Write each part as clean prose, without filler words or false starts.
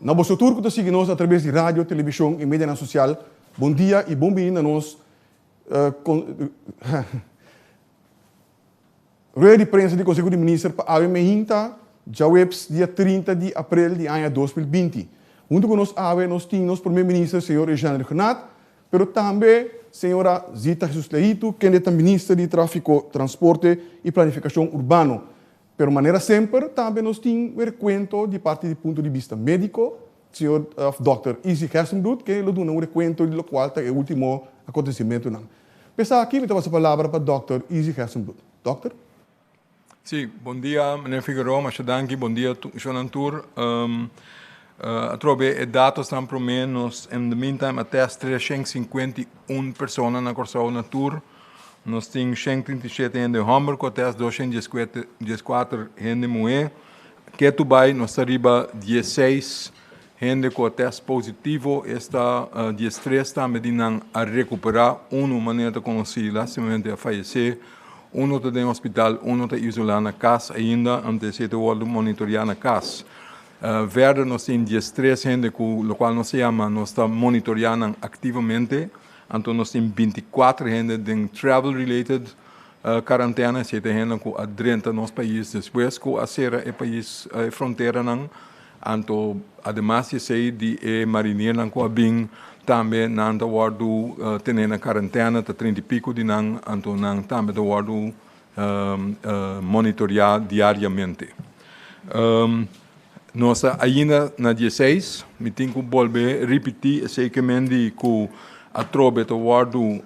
Na boso tur ku ta sigui nos atraves di radio, televishon i medianan sosial, bon dia i bon bini na nos Rueda di prensa di Konseho di Minister pa awe meinta djaweps dia 30 di aprel di aña 2020. Huntu ku nos awe nos tin nos Prome Minister señor Eugène Rhuggenaath, pero tambe señora Zita Jesus-Leito kende ta Minister di Trafiko, Transporte i Planifikashon Urbano. Pero manera semper tambe nos tin un rekuento di parti di punto di bista médiko, señor òf dòkter Izzy Gerstenbluth ke lo duna un rekuento di lokual ta e último akontesimentunan. P'esaki mi ta pasa palabra pa dòkter Izzy Gerstenbluth. Dòkter. Sí, bon dia meneer Figueroa, masha danki, bon dia shownan tur. Atrobe e datosnan promé nos in the meantime a test 351 persona na Kòrsou na tur. Nos tin 137 hende hòmber ku a test, 214 hende muhé. Ketu bai nos ta riba 16 hende ku a test positivo, esta 13 tambe di nan a rekuperá, unu manera ta konosí lastimamente a fayesé, unu ta den hospital, unu ta isolá na kas ainda, anto esei ta wòrdu monitoriá na kas. Verder nos tin 13 hende ku lokual nos ta yama nos ta monitoriá nan aktivamente, anto nos tin 24 hende den travel related karantena, esei ta hende ku a drenta nos pais despues ku a sera e pais e fronteranan. Anto ademas di esei di e mariniernan ku a bin tambe nan ta wòrdu tené na karantena, ta 30 i piko di nan, anto nan tambe ta wòrdu monitoriá diariamente. Nos ta ainda na 16, mi tin ku bolbe ripití esei ke men di ku atrobe ta wòrdu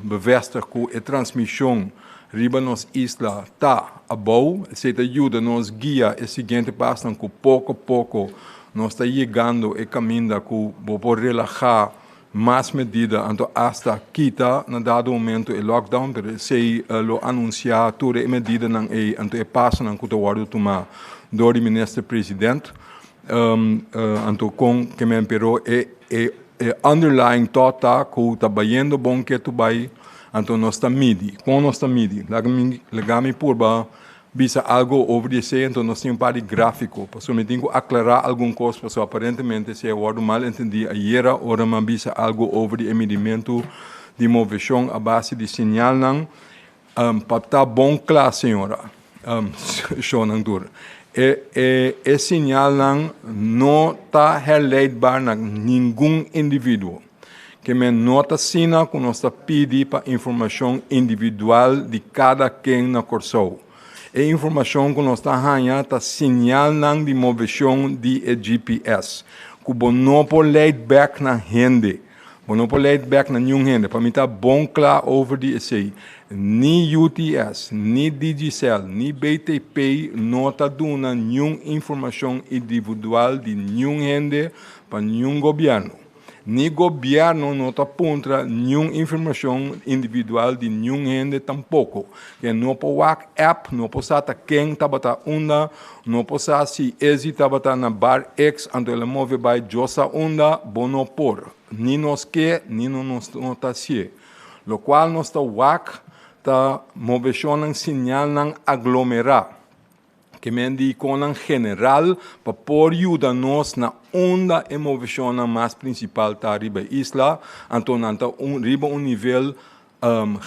bevestig ku e transmishon riba nos isla ta abou. Esei ta yuda nos guia e siguiente pasnan ku poko poko nos ta yegando e kaminda ku bo por relahá mas medida, anto asta kita na dado momento e lockdown, pero esei lo anunsiá tur e medidanan ei, anto e pasonan ku ta wòrdu tumá dor di minister president. Anto kon ke men pero e e e underlying thought ta ku ta bayendo bon ke tu bai, anto nos ta midi. Kon nos ta midi? Laga mi laga mi purba bisa algo over di esei, anto nos tin un par di gráfiko, pasobra mi tin ku aklará algun kos, pasobra aparentemente esei a wòrdu mal entendí ayera ora mi a bisa algo over di e midimentu di moveshon a base di señalnan. Pa ta bon kla señora, shownan tur, e e e señalnan no ta herleidbaar na ningun individuo. Ke men no ta asina ku nos ta pidi pa informashon individual di kada ken na Kòrsou. E informashon ku nos ta haña ta señalnan di moveshon di e GPS, ku bo no por leid bèk na hende. Bo no por leid bèk na niun hende. Pa mi ta bon kla over di esei. Ni UTS, ni Digicel, ni BTP no ta duna niun informashon individual di niun hende pa niun gobièrnu. Ni gobièrnu no ta puntra niun informashon individual di niun hende tampoko. Ke no por wak app, no por sa ta ken tabata unda, No por sa si Ezzy tabata na bar X anto el a move bai Josa unda, bo no por. Ni nos ke, ni no nos no ta hacié. Locual nos ta wak ta movecionnan señalnan aglomerá, ke men di iconnan general pa por yuda nos na unda e movecionnan mas principal ta riba e isla, anto nan ta un riba un nivel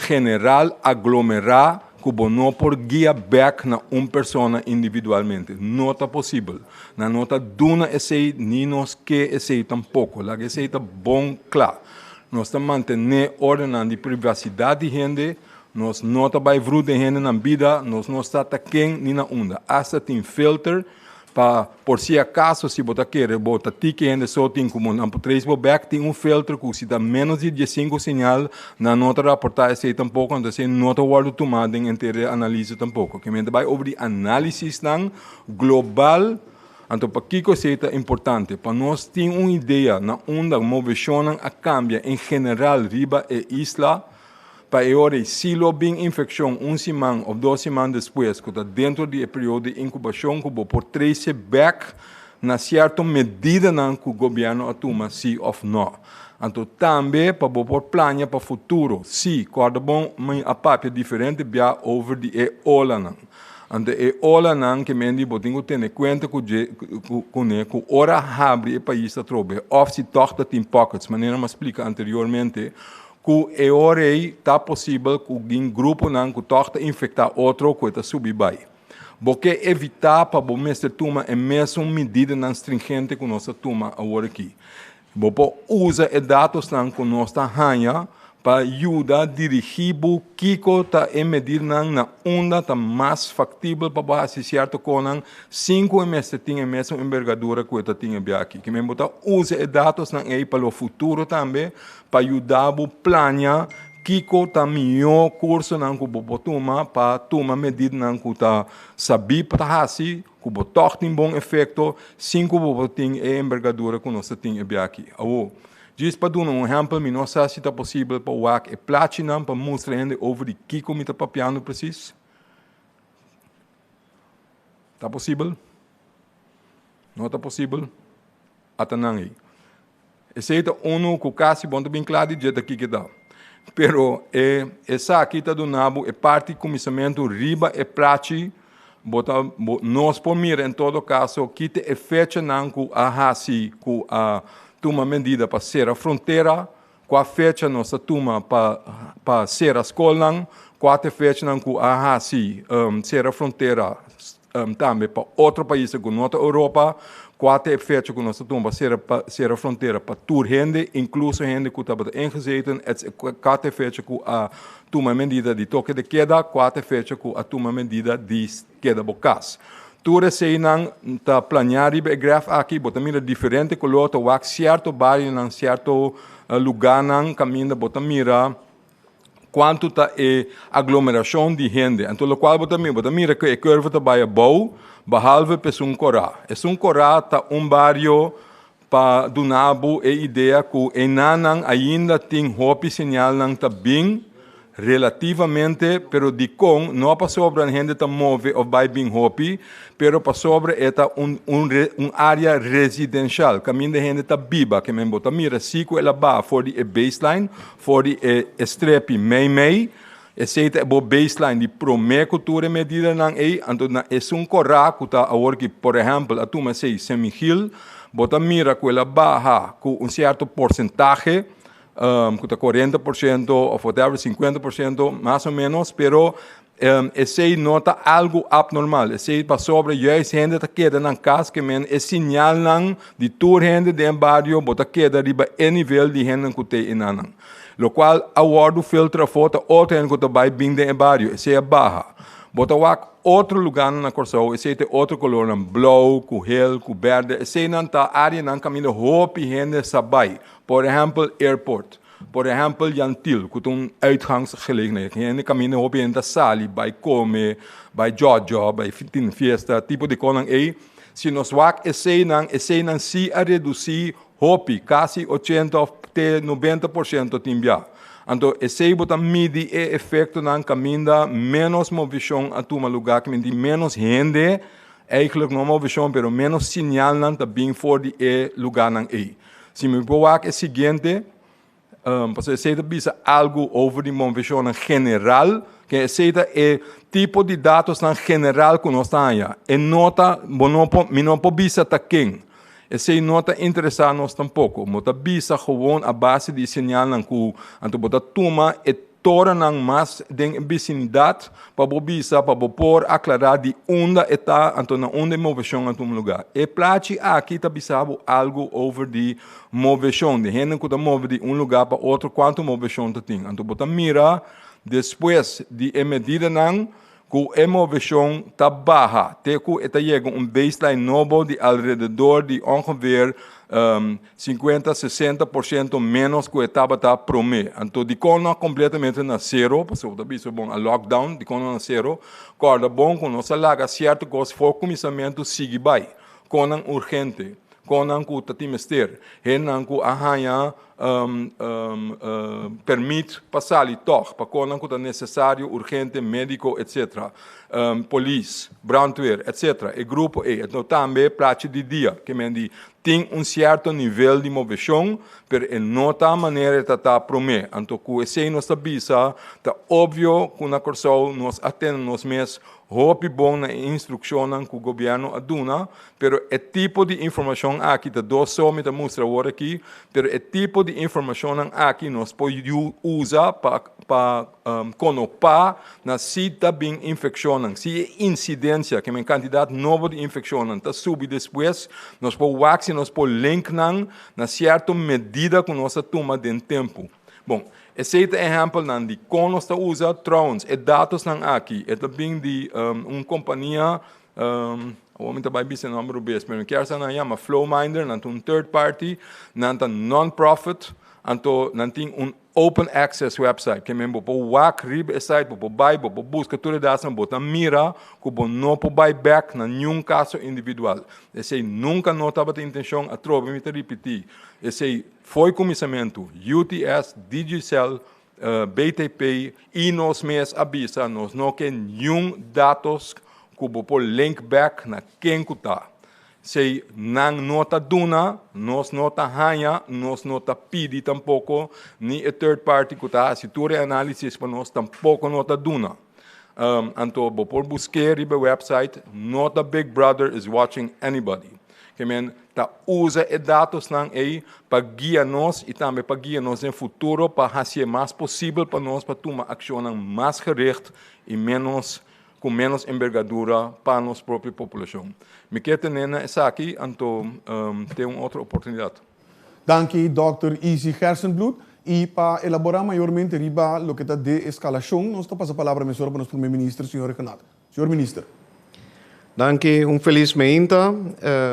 general aglomerá ku bo no por guia bèk na un persona individualmente. No ta posibel. Nan no ta duna esei ni nos ke esei tampoko. Laga esei ta bon kla. Nos ta mantené ordennan di privasidat di hende, nos no ta bai vru den hende nan bida, nos no sa ta ken ni na unda. Asta tin filter Pa por si acaso si bo ta kere bo ta tiki hende so tin como nan por trace bo back tin un filter cu si ta menos di 15 señal nan no ta raporta esey tampoco anto esey no ta wordo tuma den henter e analise tampoco. Kimen ta bay over di analisisnan global anto pakico esey ta importante pa nos tin un idea na unda movecionnan a cambia en general riba e isla. Pa e ora ei, si lo bin infekshon un siman òf dos siman despues ku ta dentro di e periodo di inkubashon ku bo por trese bèk na sierto medidanan ku gobièrnu a tuma si òf nò. Anto tambe pa bo por plania pa futuro. Si, kòrda bon mi a papia diferente bia over di e olanan. Anto e olanan ke men di bo tin ku tene kuenta ku dje kuné ku ora habri e pais atrobe òf si tòg ta tin pockets manera mi a splika anteriormente ku e ora ei ta posibel ku tin gruponan ku tòg ta infektá otro ku e ta subi bai. Bo ke evitá pa bo mester tuma e mesun medidanan stringente ku nos a tuma awor aki. Bo por usa e datosnan ku nos ta haña pa yuda dirigí bo kiko ta e medirnan na unda ta mas faktibel pa bo hasi sierto konan sin ku e mester tin e mesun embergadura ku e ta tin e bia aki. Kimen bo ta usa e datosnan ei pa lo futuro tambe pa yuda bo plania kiko ta mihó kursonan ku bo por tuma pa tuma medidanan ku ta sabí pa ta hasi ku bo tòg tin bon efekto sin ku bo por tin e embergadura ku nos ta tin e bia aki. Awor, djis pa duna un ehèmpel, mi no sa si ta posibel pa wak e plachinan pa mustra hende over di kiko mi ta papiando presis. Ta posibel? No ta posibel? Ata nan ei. Esei ta unu ku kasi bon ta bin kla di dje ta kiko ta. Pero e esaki ta duna bo e parti kuminsamentu riba e plachi, bo ta bo nos por mira en todo kaso ki ta e fechanan ku a hasi ku a tuma medida pa sera frontera, kua fecha nos a tuma pa pa sera skolnan, kua ta e fechanan ku a hasi sera frontera Tambe pa otro paisnan ku no ta Europa, kua ta e fecha ku nos ta tuma pa sera pa sera frontera pa tur hende, inkluso hende ku tabata ingezeten, ets. Kua ta e fecha ku a tuma e medida di toke de keda, kua ta e fecha ku a tuma e medida di keda bo kas. Tur eseinan ta planeá riba e graf aki, bo ta mira diferente kolor, ta wak sierto barionan, sierto lugánan kaminda bo ta mira. Kuantu ta e aglomerashon di hende. Anto lokual bo ta mira, bo ta mira ku e kurve ta bai abou, behalve pa esun korá. Esun korá ta un bario pa duna bo e idea ku enanan ainda tin hopi señalnan ta bin relativamente, pero dikon? No pasobra hende ta move òf bai bin hopi, pero pasobra e ta un un área residenshal, kaminda hende ta biba. Ke men bo ta mira si ku el a baha for di e baseline For di e strepi mei mei, esei ta e bo baseline di promé ku tur e medidanan ei, anto na esun korá ku ta awor ki por ehèmpel a tuma esei San Miguel, bo ta mira ku el a baha ku un sierto porsentahe, ku ta 40% òf whatever, 50% mas o ménos, pero esei no ta algu abnormal, esei pasobra juist hende ta keda nan kas ke men e siñalnan di tur hende den e bario bo ta keda riba e nivel di hendenan ku te enanan. Lokual a wòrdu filtra afó ta otro hende ku ta bai bin den e bario, esei a baha. Bo ta wak otro lugánan na Kòrsou, esei ta e otro kolornan, blou ku hel ku bèrdè, eseinan ta áreanan kaminda hopi hende sa bai, por ehèmpel airport. Por ehèmpel Jan Thiel, ku ta un uitgangsgelegenheid. Hende kaminda hopi hende ta sali bai kome, bai djòdjò, bai tin fiesta, tipo di konan ei. Si nos wak eseinan, eseinan si a redusí hopi, kasi 80 òf te 90% tin bia. Anto esei bo ta midi e efektonan kaminda ménos movishon a tuma lugá, kaminda tin ménos hende, eigentlik no movishon, pero ménos siñalnan ta bin for di e lugánan ei. Si mi por wak e siguiente, pasobra esei ta bisa algu over di moveshonnan general, ke esei ta e tipo di datosnan general ku nos ta haña. E no ta, bo no por, mi no por bisa ta ken. Esei no ta interesá nos tampoko. Bo ta bisa gewoon a base di e señalnan ku anto bo ta tuma e Toranan mas den e bisinidat pa bo bisa pa bo por aklará di unda e ta anto na unda e moveshon a tuma lugá. E plachi aki ta bisa bo algu over di moveshon, di hende ku ta move di un lugá pa otro kuantu moveshon ta tin. Anto bo ta mira despues di e medidanan ku e moveshon ta baha te ku e ta yega un baseline nobo di alrededor di ongeveer 50, 60% ménos ku e tabata promé. Anto dikon no a kompletamente na sero? Pasobra bo ta bisa bon a lockdown, dikon no na sero? Kòrda bon ku nos a laga sierto kos for kuminsamentu sigui bai. Konnan urgente, konnan ku ta tin mester, hendenan ku a haña. Permit pa sali tòg pa konan ku ta nesesario, urgente, médiko, etc. Polis, brandweer, etc. E grupo ei. Anto tambe plachi di dia, ke men di tin un sierto nivel di moveshon, pero e no ta manera e ta ta promé. Anto ku esei nos ta bisa, ta opvio ku na Kòrsou nos a tene nos mes hopi bon na e instrukshonnan ku gobièrnu a duna, Pero e tipo di informacion aki ta dos so mi ta mustra awor aki, pero e tipo di informacionnan aki nos por usa pa pa konopa na si ta bin infeccionnan, si e incidencia, ke men cantidad nobo di infeccionnan ta subi despues, nos por wak si nos por link nan na cierto medida ku nos a tuma den tempo. Bon, esei ta ehempelnan di kon nos ta usa, trouwens e datosnan aki e ta bin di un compania. Awor mi ta bai bisa e nomber rubes, pero mi kier sa nan yama Flowminder, nan ta un third party, nan ta non-profit, anto nan tin un open access website, ke men bo por wak riba e site, bo por bai, bo por buska tur e datosnan, bo ta mira ku bo no por bai bek na niun kaso individual. Esei nunka no tabata intenshon, atrobe mi ta ripití, esei foi kuminsamentu, UTS, Digicel, BTP i nos mes a bisa nos no ke niun datos ku bo por link back na ken ku ta. Esei nan no ta duna, nos no ta haña, nos no ta pidi tampoko, ni e third party ku ta hasi tur e análisis pa nos tampoko no ta duna. Anto bo por busk'é riba e website, no ta Big Brother is watching anybody. Ke men ta usa e datosnan ei pa guia nos i tambe pa guia nos den futuro pa hasié mas posibel pa nos pa tuma akshonnan mas gericht i ménos ku ménos embergadura pa nos propio populashon. Mi ke tene na esaki, anto te un otro oportunidat. Danki Dòkter Izzy Gerstenbluth. I pa elaborá mayormente riba loke ta de-eskalashon nos ta pasa palabra mesora pa nos Prome Minister señor Rhuggenaath. Señor Minister. Danki, un felis meinta,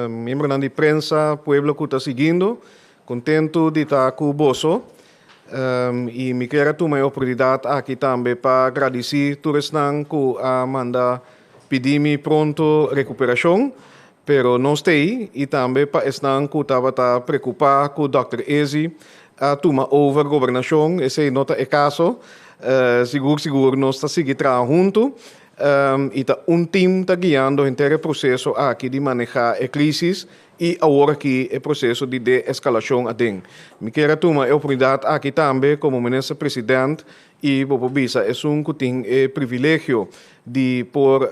miembronan di prensa, pueblo ku ta siguindo. Kontentu di ta ku boso. I mi kier a tuma e oportunidat aki tambe pa gradisí tur esnan ku a manda pidi mi pronto rekuperashon. Pero nos t'ei i tambe pa esnan ku tabata preokupá ku dòkter Ezi a tuma over gobernashon, esei no ta e kaso. Sigur sigur nos ta sigui traha huntu i ta un tim ta guiando henter e proseso aki di manehá e krisis i awor aki e proseso di de-eskalashon aden. Mi kier a tuma e oportunidat aki tambe komo Minister President I bo por bisa esun ku tin e privilegio di por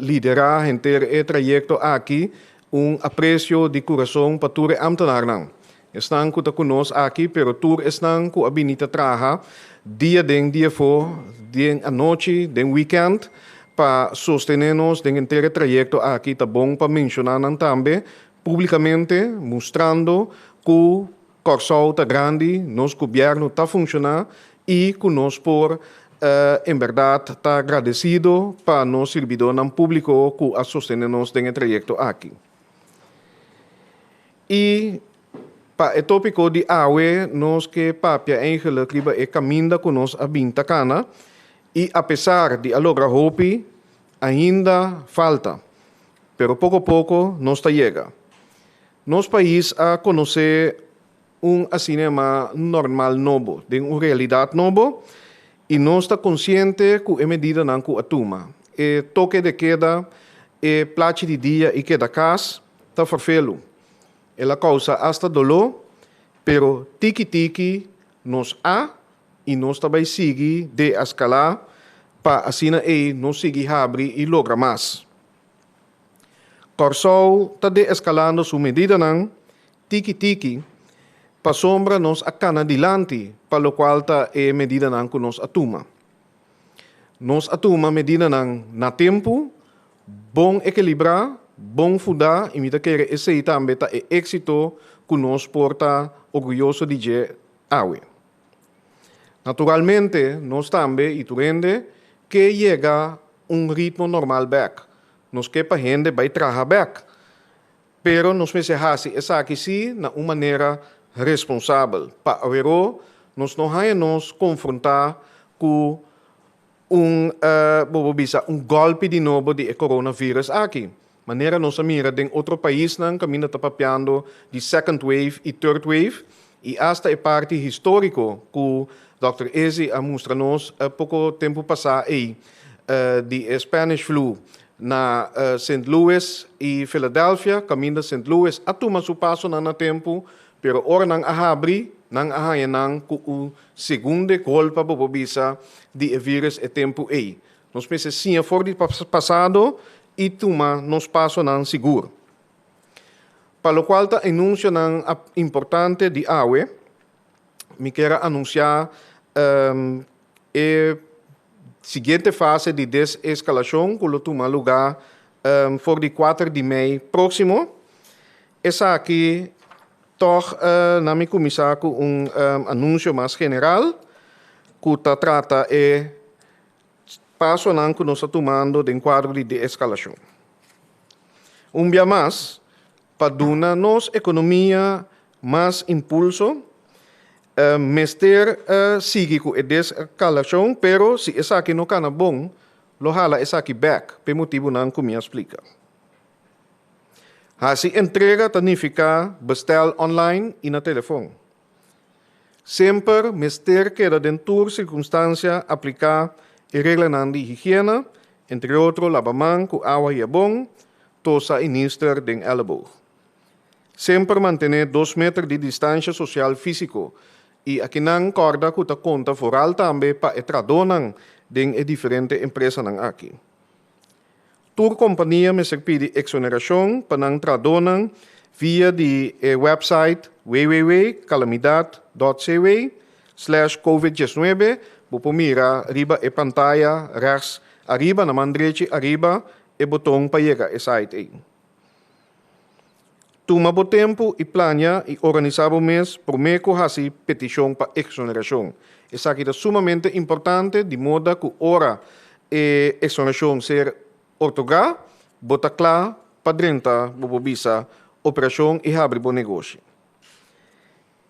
liderá henter e trayekto aki, un apresio di kurason pa tur e ámtenarnan. Esnan ku ta ku nos aki, pero tur esnan ku a bini ta traha dia den dia afó, den anochi, den wikènt, pa sostené nos den henter e trayekto aki. Ta bon pa menshoná nan tambe públikamente, mustrando ku Kòrsou ta grandi, nos gobièrnu ta funshoná i ku nos por en bèrdat ta gradesido pa nos sirbidónan públiko ku a sostené nos den e trayekto aki. I pa e tópiko di awe nos ke papia eigenlik riba e kaminda ku nos a bin ta kana i apesar di a logra hopi, ainda falta. Pero poko poko nos ta yega. Nos pais a konosé un asina yamá normal nobo, den un realidat nobo, i nos ta konsiente ku e medidanan ku a tuma, e toke de keda, e plachi di dia i keda kas, ta ferfelu. El a kousa asta doló, pero tiki tiki nos a i nos ta bai sigui deeskalá pa asina ei nos sigui habri i logra mas. Kòrsou ta deeskalando su medidanan tiki tiki pasobra nos a kana dilanti pa lokual ta e medidanan ku nos a tuma. Nos a tuma medidanan na tempu, bon ekilibrá, bon fundá i mi ta kere esei tambe ta e éksito ku nos por ta orguyoso di dje awe. Naturalmente nos tambe i tur hende ke yega un ritmo normal bèk. Nos ke pa hende bai traha bèk. Pero nos mester hasi esaki sí na un manera responsabel, pa aweró nos no haña nos konfrontá ku un, bo por bisa, un gòlpi di nobo di e coronavirus aki. Manera nos a mira den otro paisnan kaminda ta papiando di second wave i third wave. i asta e parti históriko ku Dòkter Izzy a mustra nos poko tempu pasá ei di e Spanish Flu na Sint Louis i Philadelphia, kaminda Sint Louis a tuma su pasonan na tempu, pero ora nan a habri, nan a haña nan ku un segunde golpa, bo por bisa, di e vírùs e tempu ei. Nos mester siña for di pasado i tuma nos pasonan sigur. Pa lokual ta enunsionan importante di awe, mi kier a anunsiá e siguiente fase di deseskalashon ku lo tuma lugá for di kuater di mei próksimo. Esaki tòg na mi kuminsá ku un anunsio mas general ku ta trata e pasonan ku nos ta tumando den kuadro di deeskalashon. Un bia mas, pa duna nos ekonomia mas impulso, mester sigui ku e deskalashon, pero si esaki no kana bon, lo hala esaki bèk p'e motibunan ku mi a splika. Hasi entrega ta nifiká bestèl online i na telefon. Semper mester keda den tur sirkunstansia apliká e reglanan di higiena, entre otro laba man ku awa i habon, tosa i nister den èleboog. Semper mantené dos meter di distansha sosial físiko i akinan kòrda ku ta konta foral tambe pa e tradónan den e diferente empresanan aki. Tur kompania mester pidi eksonerashon pa nan tradónan via di e wèpsait www.calamidad.cw slash covid 19, bo por mira riba e pantaya rèks ariba na man drechi ariba e boton pa yega e sait ei. Tuma bo tempu i plania i organisá bo mes promé ku hasi petishon pa eksonerashon. Esaki ta sumamente importante di moda ku ora e eksonerashon ser otorgá, bo ta kla pa drenta bo por bisa operashon i habri bo negoshi.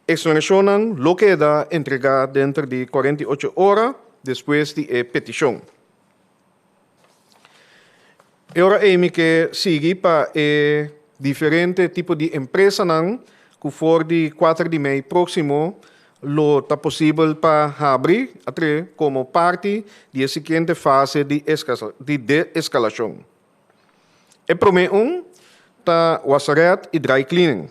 Eksonerashonnan lo keda entregá denter di 48 ora despues di e petishon. E ora ei mi ke sigui pa e diferente tipo di empresanan ku for di kuater di mei próksimo lo ta posibel pa habri atre komo parti di e siguiente fase di di de-eskalashon. E promé un ta wasarèt i dry cleaning.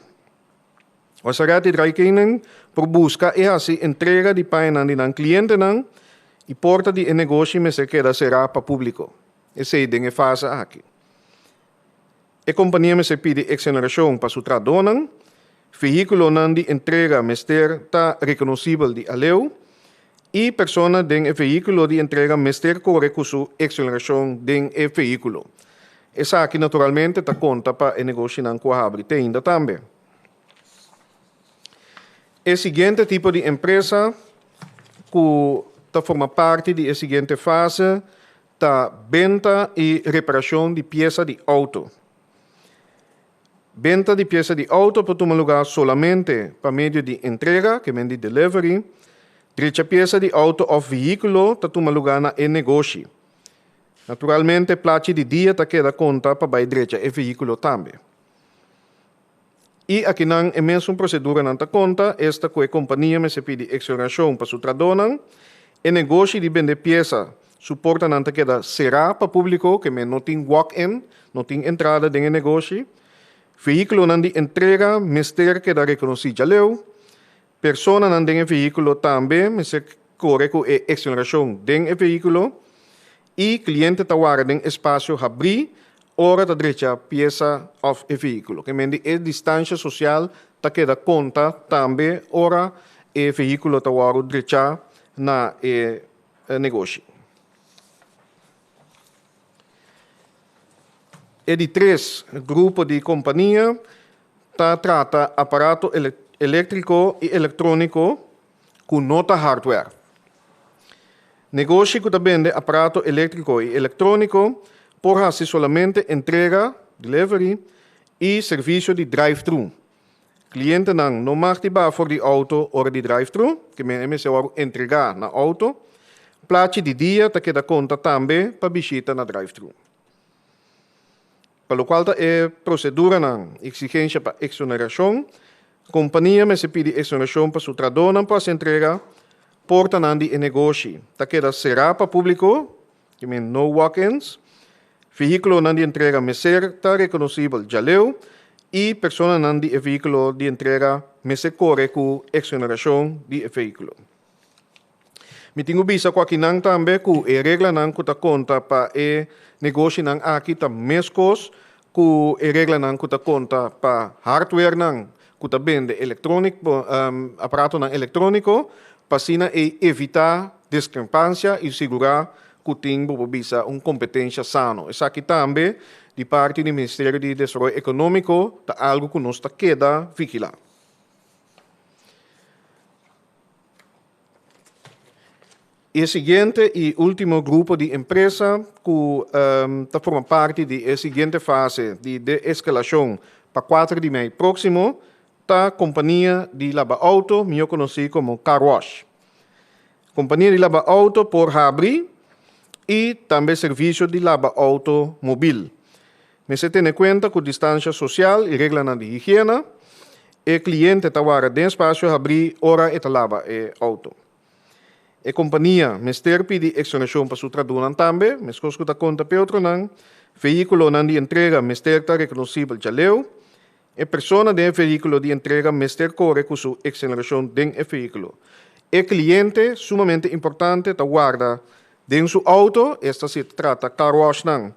Wasarèt i dry cleaning por buska i hasi entrega di pañanan di nan klientenan i porta di e negoshi mester keda será pa públiko. Esei den e fase aki. E kompania mester pidi eksonerashon pa su trahadónan, vehíkulonan di entrega mester ta rekonosibel di aleu i persona den e vehíkulo di entrega mester kore ku su eksonerashon den e vehíkulo. Esaki naturalmente ta konta pa e negoshinan ku a habri te ainda tambe. E siguiente tipo di empresa ku ta forma parti di e siguiente fase ta benta i reparashon di piesa di outo. Benta di piesa di outo por tuma lugá solamente pa medio di entrega, ke men di delivery. Drecha piesa di outo òf vehíkulo ta tuma lugá na e negoshi. Naturalmente plachi di dia ta keda konta pa bai drecha e vehíkulo tambe. I akinan e mesun proseduranan ta konta, esta ku e kompania mester pidi eksonerashon pa su tradónan, e negoshi di bende piesa su portanan ta keda será pa públiko, ke men no tin walk-in, no tin entrada den e negoshi, vehíkulonan di entrega mester keda rekonosí djaleu, personanan den e vehíkulo tambe mester kore ku e eksonerashon den e vehíkulo i kliente ta wara den espasio habrí ora ta drecha piesa òf e vehíkulo. Ke men di e distansha sosial ta keda konta tambe ora e vehíkulo ta wòrdu drechá na e negoshi. E di tres grupo di kompania ta trata aparato eléktriko i elektróniko ku no ta hardware. Negoshi ku ta bende aparato eléktriko i elektróniko por hasi solamente entrega, delivery, i servisio di drive-thru. Klientenan no mag di baha for di outo ora di drive-thru, ke men e mester wòrdu entregá na outo. Plachi di dia ta keda konta tambe pa bishita na drive-thru. Pa lokual ta e proseduranan, eksigensha pa eksonerashon, Kompania mester pidi eksonerashon pa su trahadónan pa hasi entrega, portanan di e negoshi ta keda será pa públiko, ke men no walk-ins, vehíkulonan di entrega mester ta rekonosibel djaleu i personanan di e vehíkulo di entrega mester kore ku eksonerashon di e vehíkulo. Mi tin ku bisa ku akinan tambe ku e reglanan ku ta konta pa e negoshinan aki ta meskos ku e reglanan ku ta konta pa hardwarenan ku ta bende elektronik aparatonan elektroniko pa asina ei evitá diskrepansia i sigurá ku tin bo por bisa un kompetensha sano. Esaki tambe di parti di Ministerio di Desaroyo Ekonómiko ta algu ku nos ta keda vigilá. E siguiente y ultimo grupo di empresa cu ta forma parti di e siguiente fase di de-escalacion pa 4 di mei proximo ta compania di laba auto, miho conoci como car wash. Compania di laba auto por habri y tambe servicio di laba auto mobil. Mester tene cuenta cu distancia social y reglanan di higiena. E cliente ta wara den espacio habri ora e ta laba e auto. E compania mester pidi exoneracion pa su tradunan tambe, mescos cu ta conta p'e otronan. Vehiculonan di entrega mester ta reconocibel djaleu. E persona den e vehiculo di entrega mester core cu su exoneracion den e vehiculo. E cliente, sumamente importante, ta warda den su auto, esta si ta trata car washnan,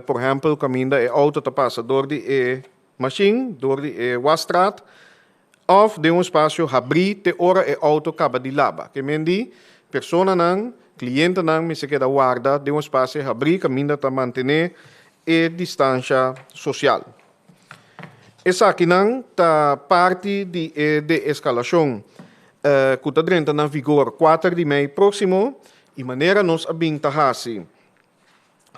Por ehempel kaminda e outo ta pasa dor di e mashin, dor di e wasstraat, òf den un espasio habrí te ora e outo kaba di laba. Ke men di, personanan, klientenan mester keda warda den un espasio habrí kaminda ta mantené e distansha sosial. Esakinan ta parti di e deeskalashon ku ta drenta na vigor 4 di mei próksimo i manera nos a bin ta hasi.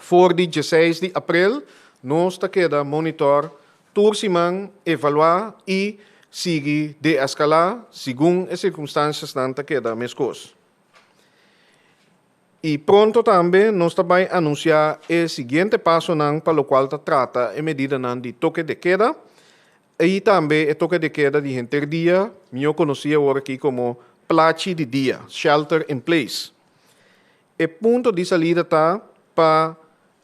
For di dieseis di aprel nos ta keda monitor tur siman, evaluá i sigui deeskalá segun e sirkunstansiasnan ta keda meskos. I pronto tambe nos ta bai anunsiá e siguiente pasonan pa lokual ta trata e medidanan di toke de keda i tambe e toke de keda di henter dia, mihó konosí awor aki komo plachi di dia, shelter in place. E punto di salida ta pa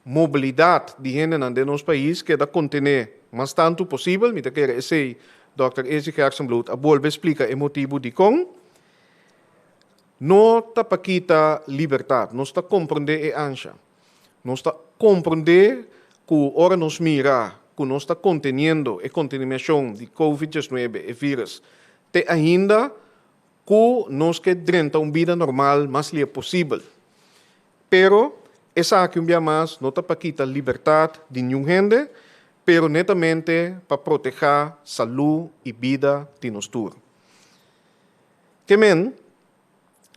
mobilidat di hendenan den nos pais keda kontené mas tantu posibel. Mi ta kere esei Dòkter Izzy Gerstenbluth a bolbe splika e motibu dikon. No ta pa kita libertat. Nos ta komprondé e ansha. Nos ta komprondé ku ora nos mira ku nos ta konteniendo e kontaminashon di Covid 19, e vírus, te ainda Ku nos ke drenta un bida normal mas lia posibel. Pero, esaki un bia mas no ta pa kita libertat di niun hende, pero netamente pa protehá salú i bida di nos tur. Ke men,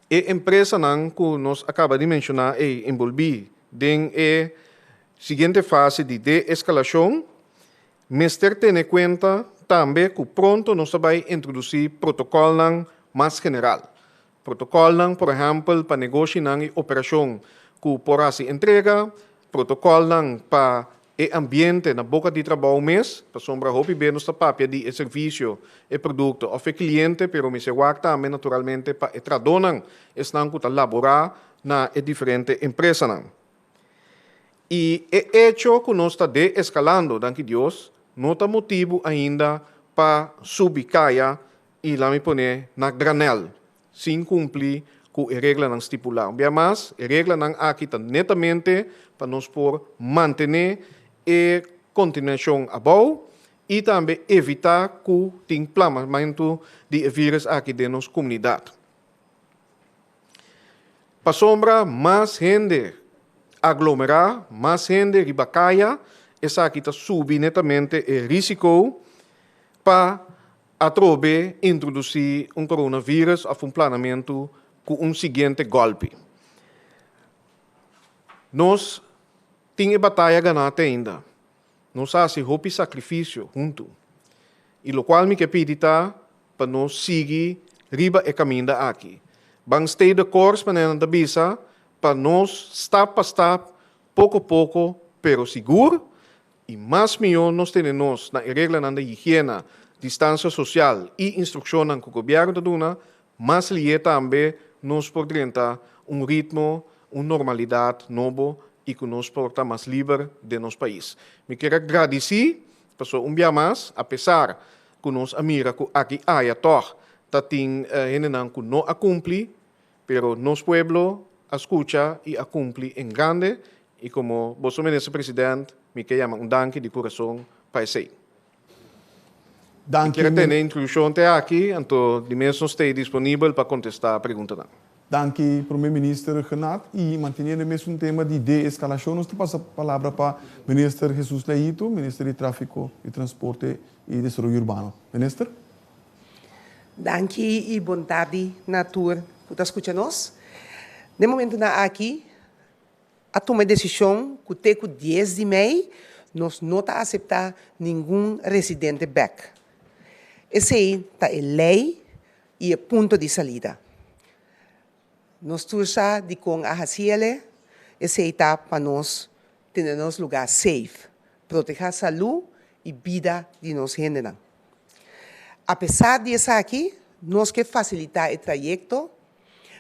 e empresanan ku nos a kaba di menshoná ei enbolbí den e siguiente fase di de-eskalashon, Mester tene kuenta tambe ku pronto nos ta bai introdusí protokòlnan mas general. Protokòlnan, por ehèmpel, pa negoshinan i operashon ku por hasi entrega, protokòlnan pa e ambiente na boka di trabou mes, pasobra hopi be nos ta papia di e servisio, e produkto òf e kliente, pero mester wak tambe naturalmente pa e trahadónan, esnan ku ta laborá na e diferente empresanan. I e echo ku nos ta de-eskalando, danki Dios, no ta motibu ainda pa subi kaya i lami pone na granèl, sin kumpli ku e reglanan stipulá. Un bia mas, e reglanan aki ta netamente pa nos por mantené e kontinuashon abou i tambe evitá ku tin plamamentu di e vírùs aki den nos komunidat. Pasobra mas hende aglomerá, mas hende riba kaya, esaki ta subi netamente e risiko pa atrobe introdusí un coronavirus òf un planamentu ku un siguiente gòlpi. Nos tin e bataya ganá te ainda. Nos a hasi hopi sakrifisio huntu. I lokual mi ke pidi ta pa nos sigui riba e kaminda aki. Ban stay the course manera nan ta bisa, pa nos stap pa stap, poko poko pero sigur, i mas mihó nos tene nos na e reglanan di higiena, distansia sosial i instrukshonnan ku gobièrnu ta duna, mas lié tambe nos por drenta un ritmo, un normalidat nobo i ku nos por ta mas liber den nos pais. Mi kier a gradisí pasobra un bia mas, apesar ku nos a mira ku aki aya tòg ta tin hendenan ku no a kumpli, pero nos pueblo a skucha i a kumpli en grande i komo boso Minister President mi ke yama un danki di kurason pa esei. Mi Danki, kier a tene e introduccion te aki, anto di mes nos stay disponibel pa contesta preguntanan. Danki Prome Minister Genat y manteniendo e mesun tema di de-escalacion nos ta pasa palabra pa Minister Jesus Leito, Minister di Trafico y Transporte y Desaroyo Urbano. Minister. Danki y bon tardi na tur cu ta scucha nos. Den momentonan aki a tuma e desishon ku te ku dies di mei nos no ta aseptá ningun residente bèk. Esei ta e lei i e punto di salida. Nos tur sa dikon a hasi el'e, esei ta pa nos tene nos lugá safe, protehá salú i bida di nos hendenan. Apesar di esaki, nos ke fasilitá e trayekto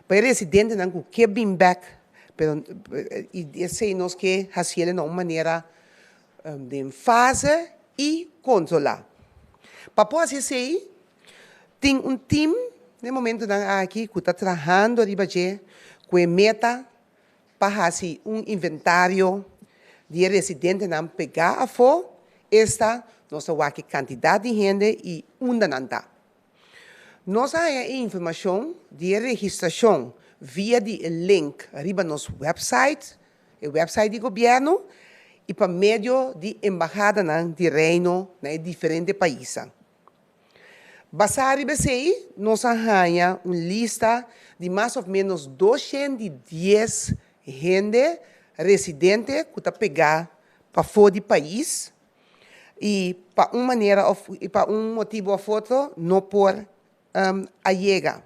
Pa e residentenan ku ke bin bèk, pero i esei nos ke hasiel na un manera den fase i kontrolá. Pa por hasi esei, tin un tim den momentunan aki ku ta trahando riba dje ku e meta pa hasi un inventario di e residentenan pegá afó, esta nos ta wak e kantidat di hende i unda nan ta. Nos a haña e informashon di e registrashon via di e link riba nos wèpsait, e wèpsait di gobièrnu, i pa medio di embahadanan di Reino na e diferente paisnan. Basá riba esei, nos a haña un lista di mas òf ménos 210 hende residente ku ta pegá pafó di pais i pa un manera of i pa un motibu of otro no por a yega.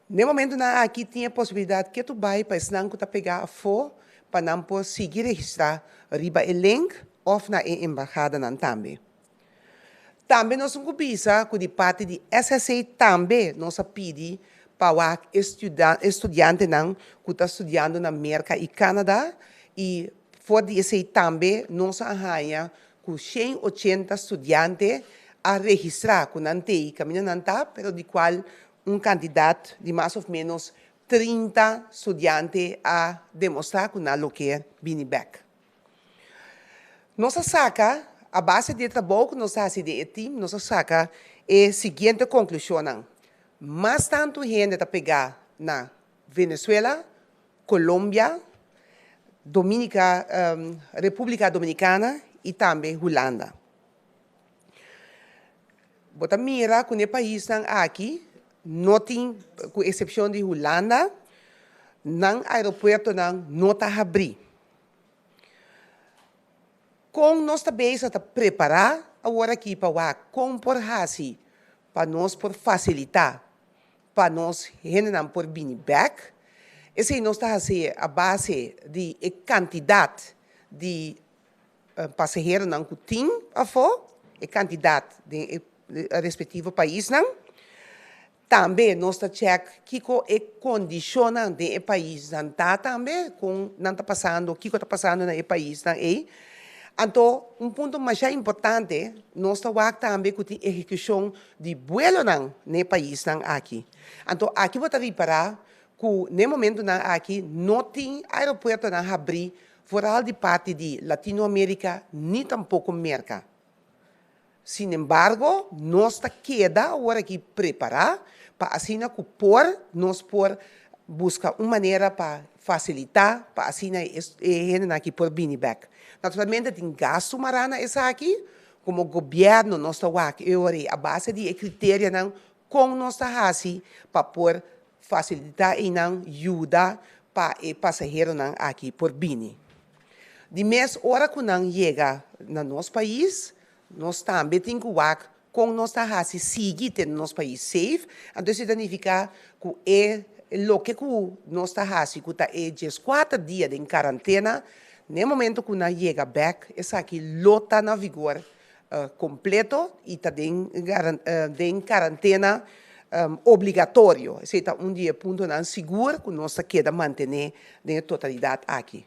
Den momentunan aki tin e posibilidat ke tu bai pa esnan ku ta pega afó pa nan por sigui registrá riba e link of na e embahadanan tambe. Tambe nos tin ku bisa ku di parti di SSA tambe nos a pidi pa wak e studiantenan ku ta studiando na Merka i Canada i for di esei tambe nos a haña ku 180 studiante a registrá ku nan t'ei kaminda nan ta pero di kual un kantidat di mas òf ménos 30 studiante a demostrá ku nan lo ke bini bèk. Nos a saka, a base di e trabou ku nos a hasi den e tim, nos a saka e siguiente konklushonnan, Mas tantu hende ta pegá na Venezuela, Colombia, Dominica, Repúblika Dominikana i tambe Hulanda. Bo ta mira ku na e paisnan aki no tin, ku eksepshon di Hulanda, nan aeropuertonan no ta habrí. Kon nos ta bezig ta prepará aworakí pa wak kon por hasi pa nos por fasilitá pa nos hendenan por bini bèk? Esei nos ta hasi a base di e kantidat di pasaheronan ku tin afó, e kantidat den e respektivo paisnan. Tambe nos ta chèk kiko e kondishonnan den e paisnan ta tambe, kon nan ta pasando, kiko ta pasando na e paisnan ei. Anto un punto masha importante, nos ta wak tambe ku tin ehekushon di buelonan na e paisnan aki. Anto aki bo ta ripará ku na e momentunan aki no tin aeropuertonan habrí foral di parti di Latinoamerika ni tampoko Merka. Sinembargo, nos ta keda awor aki prepará pa asina ku por nos por buska un manera pa fasilitá pa asina e hendenan aki por bini bèk. Naturalmente tin gastu mará na esaki, komo gobièrnu nos ta wak e ora ei a base di e kriterianan kon nos ta hasi pa por fasilitá einan yuda pa e pasaheronan aki por bini. Di mes ora ku nan yega na nos pais, nos tambe tin ku wak kon nos ta hasi sigui tene nos pais safe. Anto esei ta nifiká ku e loke ku nos ta hasi ku ta e 14 dia den karantena. Na momento ku nan yega bèk, esaki lo ta na vigor kompleto i ta den karantena obligatorio. Esei ta un di e puntonan sigur ku nos ta keda mantené den e totalidat aki.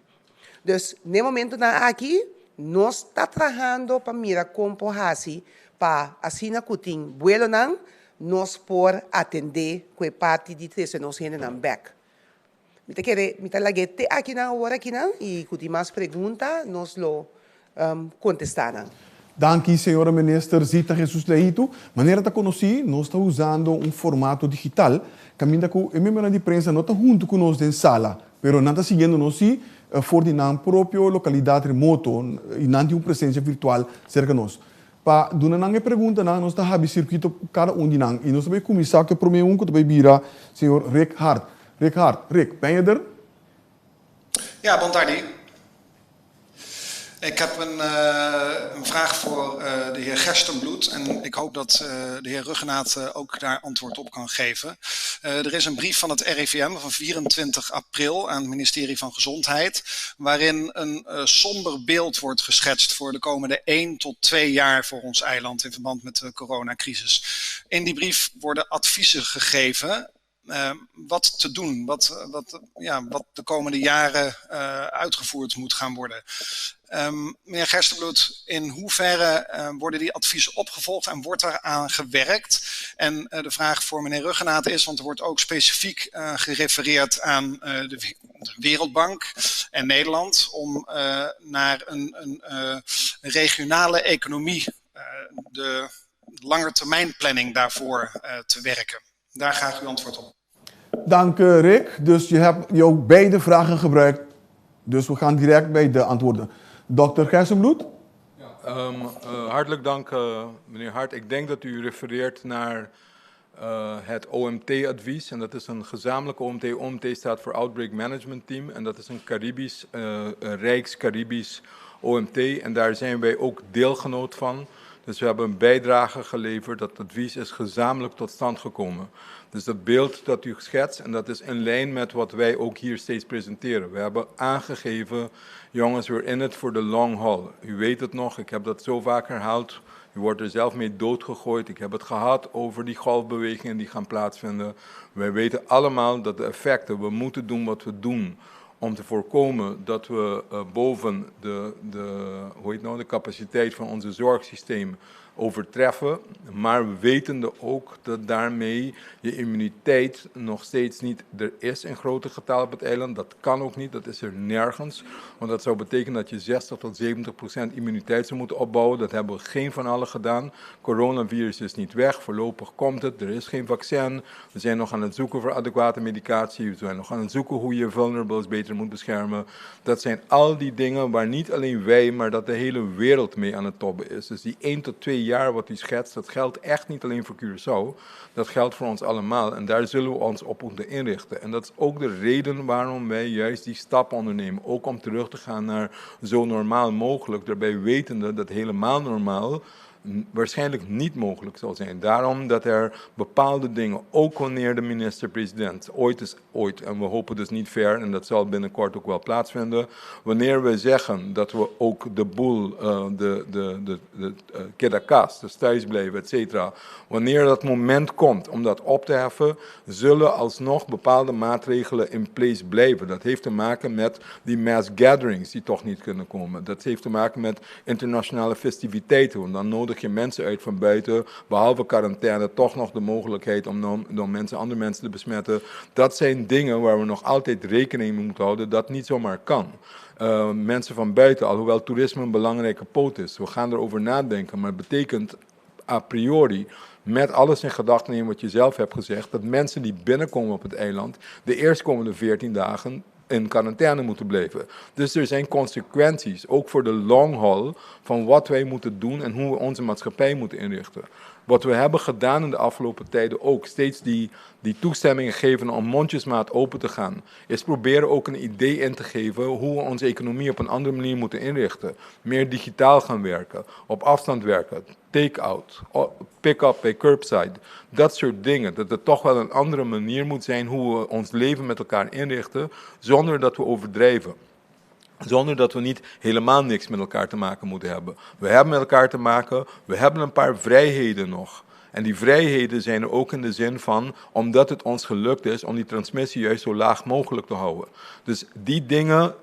Dus na e momentonan aki nos ta trahando pa mira kon por hasi pa asina ku tin buelonan nos por atendé ku e parti di trese nos hendenan bèk. Mi ta kere mi ta lag'é te akinan awor akinan i ku tin mas pregunta nos lo kontestá nan. Danki señora Minister Zita Jesus Leito. Manera ta konosí nos ta usando un formato digital kaminda ku e miembronan di prensa no ta huntu ku nos den sala pero nan ta siguiendo nos sí for di nan propio lokalidat remoto i nan tin un presensia virtual serka nos. Pa duna nan e preguntanan nos ta habi sirkuito ku kada un di nan i nos ta bai kuminsá ku e promé un ku ta bai bira señor Rick Hart. Rick Hart, Rick, ben je der? Ja, bon tardi. Ik heb een, een vraag voor de heer Gerstenbluth en ik hoop dat de heer Rhuggenaath ook daar antwoord op kan geven. Er is een brief van het RIVM van 24 april aan het ministerie van Gezondheid, waarin een somber beeld wordt geschetst voor de komende 1 tot 2 jaar voor ons eiland in verband met de coronacrisis. In die brief worden adviezen gegeven wat te doen, wat, ja, wat de komende jaren uitgevoerd moet gaan worden. Meneer Gerstenbluth, in hoeverre worden die adviezen opgevolgd en wordt daar aan gewerkt? En de vraag voor meneer Rhuggenaath is, want er wordt ook specifiek gerefereerd aan de Wereldbank en Nederland om naar een regionale economie, de langetermijnplanning daarvoor te werken. Daar graag uw antwoord op. Dank Rick. Dus je hebt jouw beide vragen gebruikt. Dus we gaan direct bij de antwoorden. Dr. Gerstenbluth? Ja, hartelijk dank, meneer Hart. Ik denk dat u refereert naar het OMT-advies. En dat is een gezamenlijke OMT. OMT staat voor Outbreak Management Team. En dat is een Caribisch, Rijks-Caribisch OMT. En daar zijn wij ook deelgenoot van. Dus we hebben een bijdrage geleverd. Dat advies is gezamenlijk tot stand gekomen. Dus dat beeld dat u schetst, en dat is in lijn met wat wij ook hier steeds presenteren. We hebben aangegeven, jongens, we're in it for the long haul. U weet het nog, ik heb dat zo vaak herhaald. U wordt er zelf mee doodgegooid. Ik heb het gehad over die golfbewegingen die gaan plaatsvinden. Wij weten allemaal dat de effecten, we moeten doen wat we doen om te voorkomen dat we boven de, hoe heet nou, de capaciteit van onze zorgsysteem overtreffen. Maar wetende ook dat daarmee je immuniteit nog steeds niet er is in grote getallen op het eiland. Dat kan ook niet, dat is er nergens. Want dat zou betekenen dat je 60 tot 70% immuniteit zou moeten opbouwen. Dat hebben we geen van allen gedaan. Coronavirus is niet weg, voorlopig komt het. Er is geen vaccin. We zijn nog aan het zoeken voor adequate medicatie. We zijn nog aan het zoeken hoe je vulnerables beter moet beschermen. Dat zijn al die dingen waar niet alleen wij, maar dat de hele wereld mee aan het tobben is. Dus die 1 tot 2 jaar wat u schetst, dat geldt echt niet alleen voor Curaçao. Dat geldt voor ons allemaal en daar zullen we ons op moeten inrichten. En dat is ook de reden waarom wij juist die stap ondernemen. Ook om terug te gaan naar zo normaal mogelijk, daarbij wetende dat helemaal normaal waarschijnlijk niet mogelijk zal zijn. Daarom dat er bepaalde dingen, ook wanneer de minister-president ooit is ooit, en we hopen dus niet ver, en dat zal binnenkort ook wel plaatsvinden, wanneer we zeggen dat we ook de boel, de keda kas, dus thuisblijven, et cetera, wanneer dat moment komt om dat op te heffen, zullen alsnog bepaalde maatregelen in place blijven. Dat heeft te maken met die mass gatherings die toch niet kunnen komen. Dat heeft te maken met internationale festiviteiten, want dan nodig je mensen uit van buiten, behalve quarantaine, toch nog de mogelijkheid om dan andere mensen te besmetten. Dat zijn dingen waar we nog altijd rekening mee moeten houden, dat niet zomaar kan. Mensen van buiten, alhoewel toerisme een belangrijke poot is. We gaan erover nadenken, maar het betekent a priori, met alles in gedachten nemen wat je zelf hebt gezegd, dat mensen die binnenkomen op het eiland de eerstkomende 14 dagen in quarantaine moeten blijven. Dus er zijn consequenties, ook voor de long haul, van wat wij moeten doen en hoe we onze maatschappij moeten inrichten. Wat we hebben gedaan in de afgelopen tijden ook, steeds die toestemmingen geven om mondjesmaat open te gaan, is proberen ook een idee in te geven hoe we onze economie op een andere manier moeten inrichten. Meer digitaal gaan werken, op afstand werken, take-out, pick-up bij curbside. Dat soort dingen. Dat het toch wel een andere manier moet zijn hoe we ons leven met elkaar inrichten, zonder dat we overdrijven. Zonder dat we niet helemaal niks met elkaar te maken moeten hebben. We hebben met elkaar te maken, we hebben een paar vrijheden nog. En die vrijheden zijn er ook in de zin van, omdat het ons gelukt is om die transmissie juist zo laag mogelijk te houden. Dus die dingen,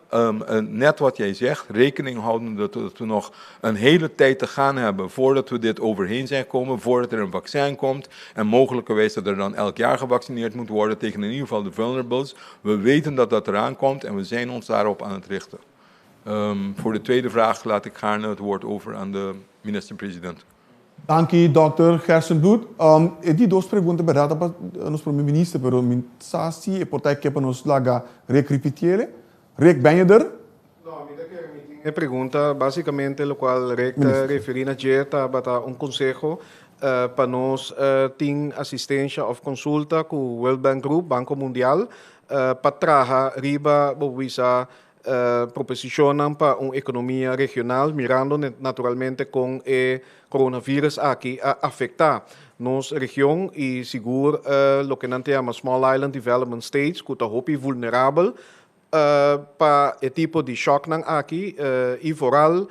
net wat jij zegt, rekening houden dat we nog een hele tijd te gaan hebben voordat we dit overheen zijn gekomen, voordat er een vaccin komt en mogelijkerwijs dat er dan elk jaar gevaccineerd moet worden tegen in ieder geval de vulnerables. We weten dat dat eraan komt en we zijn ons daarop aan het richten. Voor de tweede vraag laat ik gaarne het woord over aan de minister-president. Danki dòkter Gerstenbluth. E di dos pregunta berdad ta pa nos prome minister, pero mi sa si e por ta e ke pa nos laga Rick ripitiele. Rick, ben je der? No, mi ta kere mi tin e pregunta. Basicamente locual Rick ta referi na dje tabata un conseho pa nos tin asistencia of consulta cu World Bank Group, Banco Mundial, pa traha riba bo bisa Proposishonnan pa un ekonomia regional mirando naturalmente kon e coronavirus aki a afektá nos region i sigur loke nan ta yama Small Island Development States ku ta hopi vulnerabel pa e tipo di shòknan aki i vooral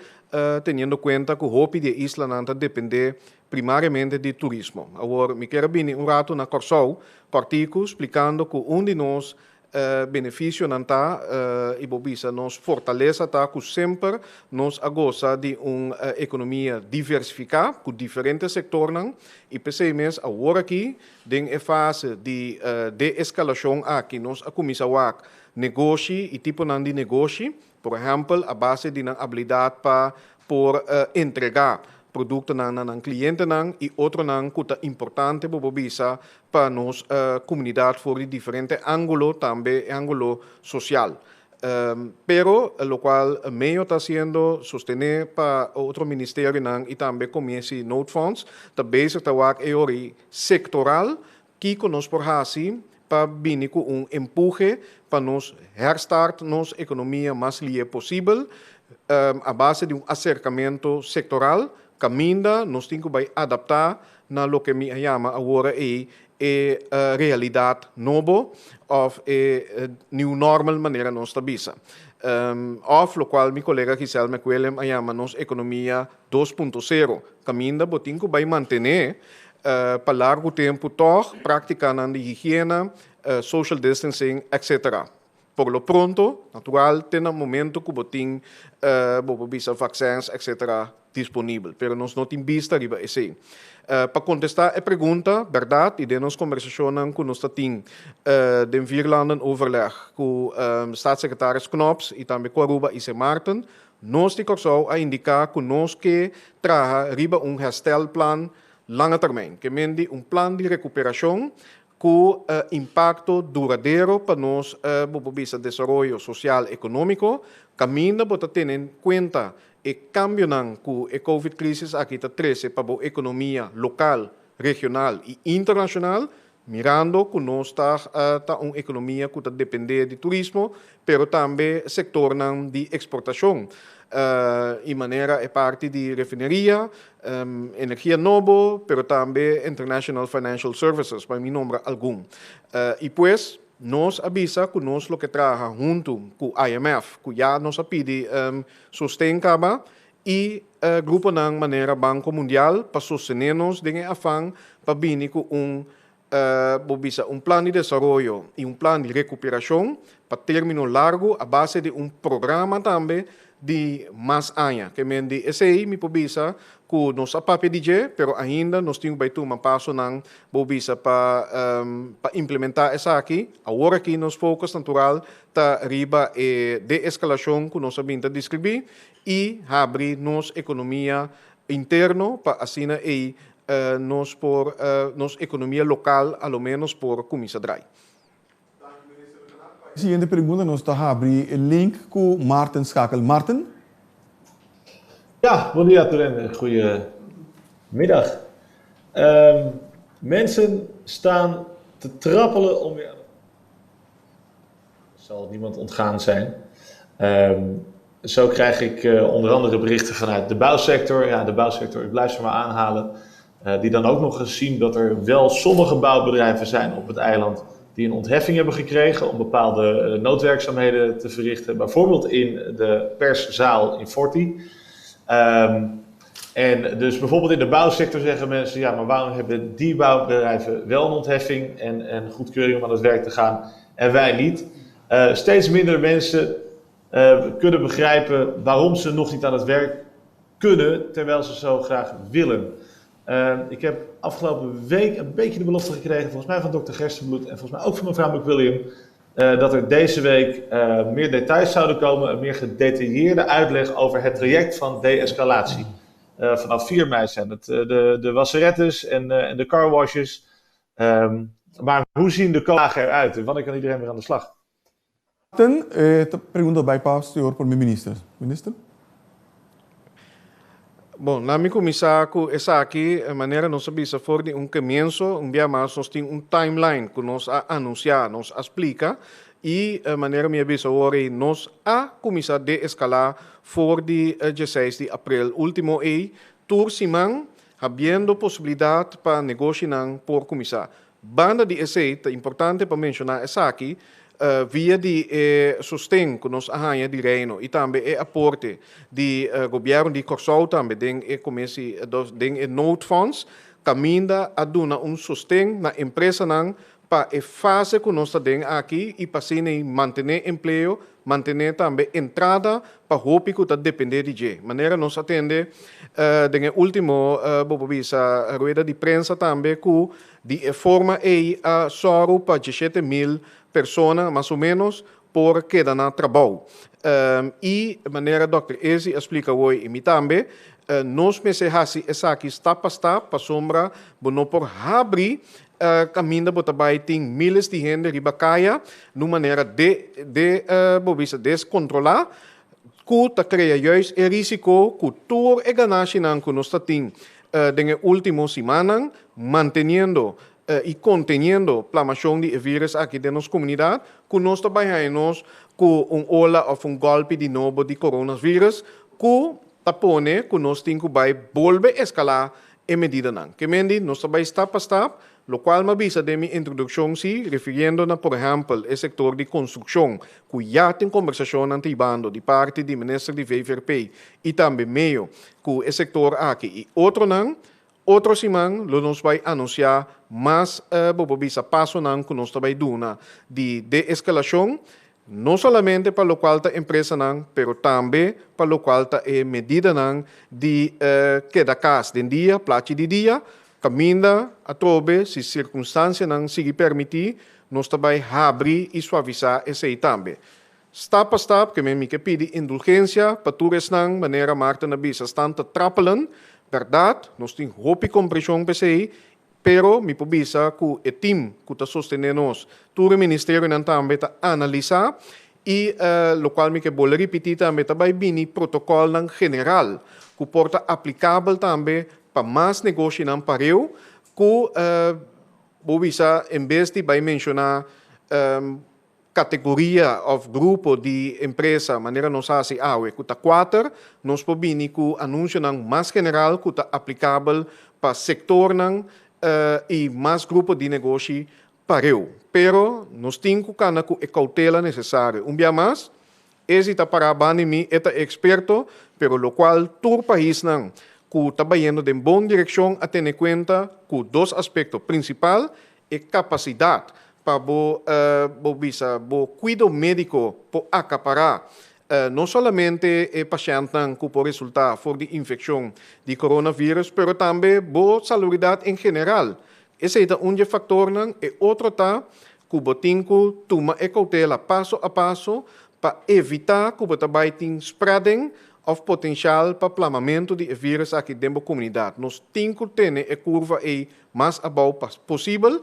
teniendo kuenta ku hopi di e islanan ta dependé primariamente di turismo. Awor mi kier a bini un ratu na Kòrsou kòrtiku splikando ku un di nos Beneficionan ta, y bo bisa nos fortaleza ta cu semper nos a goza di un economia diversifica cu diferente sectornan y p'esey mes awor aki den e fase di de-escalacion aki nos a cuminsa wak negoshi y tiponan di negoshi. Por ehèmpel, a base di nan abilidat pa por entregá produktonan na nan klientenan i otronan ku ta importante bo por bisa pa nos komunidat for di diferente ángulo, tambe e ángulo sosial. Pero lokual Mayor ta hasiendo, sostené pa otro ministerionan i tambe Commissie Noodfonds, ta bezig ta wak e ori sektoral Kiko nos por hasi pa bini ku un empuhe pa nos herstart nos ekonomia mas lié posibel a base di un aserkamentu sektoral kaminda nos tin ku bai adaptá na loke mi a yama awor ei e realidat nobo òf e new normal manera nos ta bisa òf lokual mi kolega Giselle McWilliam a yama nos ekonomia 2.0 kaminda bo tin ku bai mantené Pa largu tempu tòg práktikanan di higiena, social distancing, etc. Por lo pronto, natural te na momento ku bo tin bo por bisa vaksèns, etc. Disponibel. Pero nos no tin bista riba esei. Pa kontestá e pregunta, bèrdat i den nos kombersashonnan ku nos ta tin den Vierlandenoverleg ku Staatssecretaris Knops i tambe ku Aruba i Sint Maarten, Nos di Kòrsou a indiká ku nos ke traha riba un herstelplan lange termijn, ke men di un plan di rekuperashon ku impakto duradero pa nos, bo por bisa, desaroyo sosial ekonómiko, kaminda bo ta tene kuenta e kambionan ku e covid krisis aki ta trese pa bo ekonomia lokal, regional i internashonal, Mirando ku nos ta ta un ekonomia ku ta dependé di turismo, pero tambe sektornan di eksportashon i manera e parti di refineria, energia nobo, pero tambe international financial services, pa mi nombra algun. I pues nos a bisa ku nos lo ke traha huntu ku IMF, ku ya nos a pidi sosten kaba, i gruponan manera Banko Mundial pa sostené nos den e afan pa bini ku un, bo bisa, un plan di desaroyo i un plan di rekuperashon pa término largu a base di un programa tambe di mas aña. Ke men di esei mi por bisa ku nos a papia di dje, pero ainda nos tin ku bai tuma pasonan, bo bisa, pa pa implementá esaki. Awor aki nos focus natural ta riba e de-eskalashon ku nos a bin ta deskribí i habri nos ekonomia interno pa asina ei nos por nos ekonomia lokal a lo menos por kuminsá drai. E siguiente pregunta nos ta habri e link ku Maarten Schakel. Maarten? Ja, bon dia tur hende. Goedemiddag. Mensen staan te trappelen om weer aan de Zal niemand ontgaan zijn. Zo krijg ik onder andere berichten vanuit de bouwsector. Ja, de bouwsector, ik blijf ze maar aanhalen. Die dan ook nog eens zien dat er wel sommige bouwbedrijven zijn op het eiland. die een ontheffing hebben gekregen om bepaalde noodwerkzaamheden te verrichten. Bijvoorbeeld in de perszaal in Forti. En dus bijvoorbeeld in de bouwsector zeggen mensen, ja, maar waarom hebben die bouwbedrijven wel een ontheffing en goedkeuring om aan het werk te gaan en wij niet? Steeds minder mensen kunnen begrijpen waarom ze nog niet aan het werk kunnen, terwijl ze zo graag willen. Ik heb afgelopen week een beetje de belofte gekregen, volgens mij van dokter Gerstenbluth en volgens mij ook van mevrouw McWilliam, dat er deze week meer details zouden komen, een meer gedetailleerde uitleg over het traject van de-escalatie. Vanaf 4 mei zijn het de wasserettes en de carwashes. Maar hoe zien de dagen eruit en wanneer kan iedereen weer aan de slag? Ten, pregunta bai pa señor Prome Minister. Minister? Bon, laga mi kuminsá ku esaki, manera nos a bisa for di un komienso, un dia mas nos tin un timeline ku nos a anunsiá, nos a splika, i manera mi a bisa awor, nos a kuminsá deeskalá for di 16 di aprel último i tur siman, habiendo posibilidat pa negoshinan por kuminsá. Banda di esei, ta importante pa menshoná esaki, via di sosten ku nos a haña di Reino i tambe e aporte di gobièrnu di Kòrsou tambe den e komesi den e noodfonds, kaminda a duna un sosten na empresanan pa e fase ku nos ta den aki i pa asina mantené empleo, mantené tambe entrada pa hopi ku ta dependé di dje. Manera nos a tende den e último bo por bisa rueda di prensa tambe ku di e forma ei a sòru pa 17.000 persona mas o ménos por keda na trabou. I manera Dr. Ezi a splika awe i mi tambe, nos mester hasi esaki stap pa stap pasobra bo no por habri kaminda bo ta bai tin míles di hende riba kaya na un manera de bo bisa deskontrolá ku ta krea juist e risiko ku tur e ganashinan ku nos ta tin den e último simannan manteniendo i konteniendo plamashon di e virus aki den nos komunidat ku nos ta bai haña nos ku un ola òf un gòlpi di nobo di coronavirus ku ta pone ku nos tin ku bai bolbe eskalá e medidanan. Ke men di nos ta bai stap pa stap, lokual mi a bisa den mi introdukshon si, refiriendo na por ehèmpel e sektor di konstrukshon ku ya tin kombersashonnan ta hibando di parti di minister di VVRP i tambe MEO ku e sektor aki i otronan. Otro siman lo nos bai anunsiá mas bo por bisa pasonan ku nos ta bai duna di deeskalashon, no solamente pa lokual ta empresanan, pero tambe pa lokual ta e medidanan di keda kas den dia, plachi di dia, kaminda atrobe si sirkunstansianan sigui permití, nos ta bai habri i suavisá esei tambe. Stap pa stap, ke men mi ke pidi indulgensia pa tur esnan, manera Maarten a bisa, stan ta trappelen, bèrdat, nos tin hopi komprenshon p'esei, pero mi por bisa ku e tim ku ta sostené nos, tur e ministerionan tambe ta analisá i lokual mi ke bolbe ripití tambe ta bai bini protokòlnan general ku por ta aplikabel tambe pa mas negoshinan pareu ku bo bisa en bes di bai menshoná kategoria òf grupo di empresa manera nos hasi awe ku ta kuater, nos por bini ku anunsionan mas general ku ta aplikabel pa sektornan i mas grupo di negoshi pareu. Pero nos tin ku kana ku e koutela nesesario. Un bia mas, Ezi ta pará banda di mi, e ta e eksperto, pero lokual tur paisnan ku ta bayendo den bon direkshon a tene kuenta ku dos aspekto prinsipal, e kapasidat pa bo bo bisa bo kuido médiko por akapará no solamente e pashèntnan ku por resultá for di infekshon di coronavirus, pero tambe bo salubridat en general. Esei ta un di e faktornan. E otro ta ku bo tin ku tuma e koutela paso a paso pa evitá ku bo ta bai tin spreading òf potenshal pa plamamentu di e virus aki den bo komunidat. Nos tin ku tene e kurva ei mas abou posibel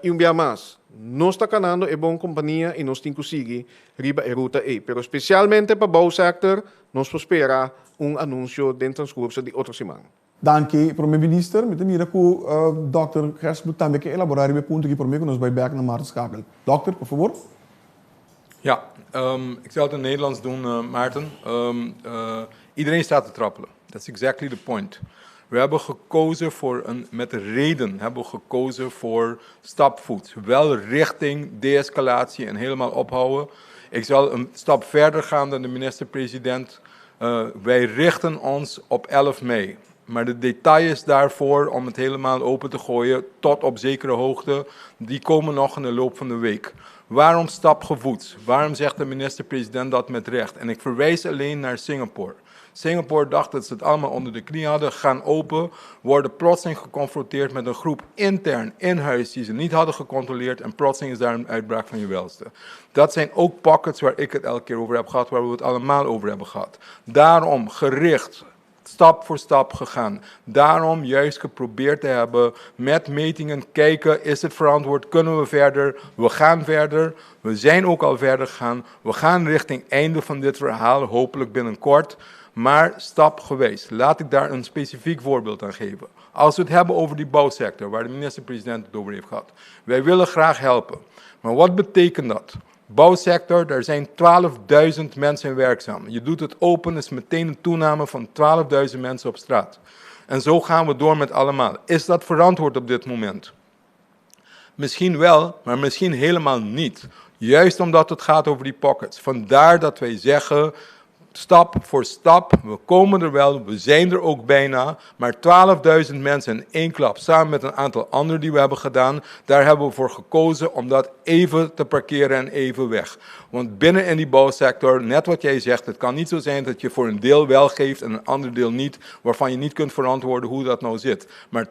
i un bia mas, nos ta kanando e bon kompania i nos tin ku sigui riba e ruta ei. Pero spesialmente pa bouwsector nos por spera un anunsio den transkurso di otro siman. Danki, Prome Minister. Mi ta mira ku Dòkter Gerstenbluth tambe ke elaborá riba e punto aki prome ku nos bai bèk na Maarten Schakel. Dòkter, por fabor. Ja, ik zal het in Nederlands doen, Maarten. Iedereen staat te trappelen. That's exactly the point. We hebben gekozen voor een, met reden hebben we gekozen voor stapvoets. Wel richting deescalatie en helemaal ophouden. Ik zal een stap verder gaan dan de minister-president. Wij richten ons op 11 mei. Maar de details daarvoor, om het helemaal open te gooien, tot op zekere hoogte, die komen nog in de loop van de week. Waarom stapgevoets? Waarom zegt de minister-president dat met recht? En ik verwijs alleen naar Singapore. Singapore dacht dat ze het allemaal onder de knie hadden, gaan open, worden plotseling geconfronteerd met een groep intern in huis die ze niet hadden gecontroleerd en plotseling is daar een uitbraak van je welste. Dat zijn ook pockets waar ik het elke keer over heb gehad, waar we het allemaal over hebben gehad. Daarom gericht, stap voor stap gegaan. Daarom juist geprobeerd te hebben met metingen kijken, is het verantwoord, kunnen we verder, we gaan verder, we zijn ook al verder gegaan, we gaan richting einde van dit verhaal, hopelijk binnenkort, maar stapgewijs. Laat ik daar een specifiek voorbeeld aan geven. Als we het hebben over die bouwsector, waar de minister-president het over heeft gehad. Wij willen graag helpen. Maar wat betekent dat? Bouwsector, daar zijn 12.000 mensen werkzaam. Je doet het open, is meteen een toename van 12.000 mensen op straat. En zo gaan we door met allemaal. Is dat verantwoord op dit moment? Misschien wel, maar misschien helemaal niet. Juist omdat het gaat over die pockets. Vandaar dat wij zeggen, stap voor stap, we komen er wel, we zijn er ook bijna, maar 12.000 mensen in één klap, samen met een aantal anderen die we hebben gedaan, daar hebben we voor gekozen om dat even te parkeren en even weg. Want binnen in die bouwsector, net wat jij zegt, het kan niet zo zijn dat je voor een deel wel geeft en een ander deel niet, waarvan je niet kunt verantwoorden hoe dat nou zit. Maar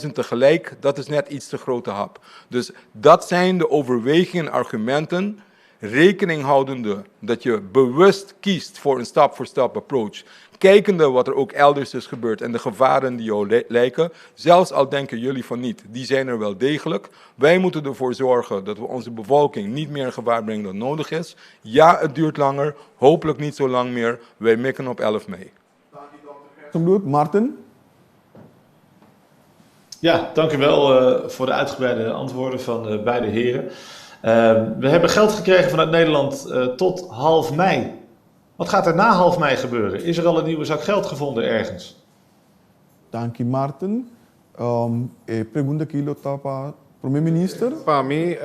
12.000 tegelijk, dat is net iets te grote hap. Dus dat zijn de overwegingen en argumenten, rekening houdende dat je bewust kiest voor een stap-voor-stap approach, kijkende wat er ook elders is gebeurd en de gevaren die jou lijken, zelfs al denken jullie van niet, die zijn er wel degelijk. Wij moeten ervoor zorgen dat we onze bevolking niet meer in gevaar brengen dan nodig is. Ja, het duurt langer, hopelijk niet zo lang meer. Wij mikken op 11 mei. Dank u, Martin? Ja, dank u wel voor de uitgebreide antwoorden van beide heren. We hebben geld gekregen vanuit Nederland tot half mei. Wat gaat er na half mei gebeuren? Is er al een nieuwe zak geld gevonden ergens? Dank u, Martin. E pregunta aki lo ta pa promé minister. Pa mi,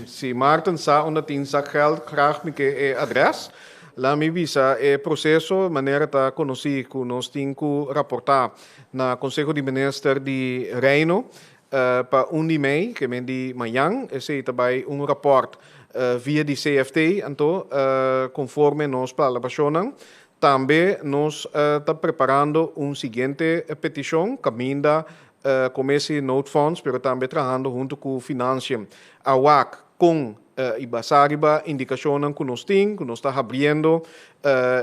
si Martin sa unda tin zak geld, graag mi ke e adres. Laga mi bisa, e proseso, manera ta konosí ku nos tin ku raportá na Konseho di Minister di Reino pa 1 di mei, ke men di mañan, esei ta bai un rapòrt via di CFT, anto konforme nos palabrashonnan. Tambe nos ta preparando un siguiente petishon, kaminda komesi noodfonds, pero tambe trahando huntu ku Financiën, a wak kon i basá riba indikashonnan ku nos tin, ku nos ta habriendo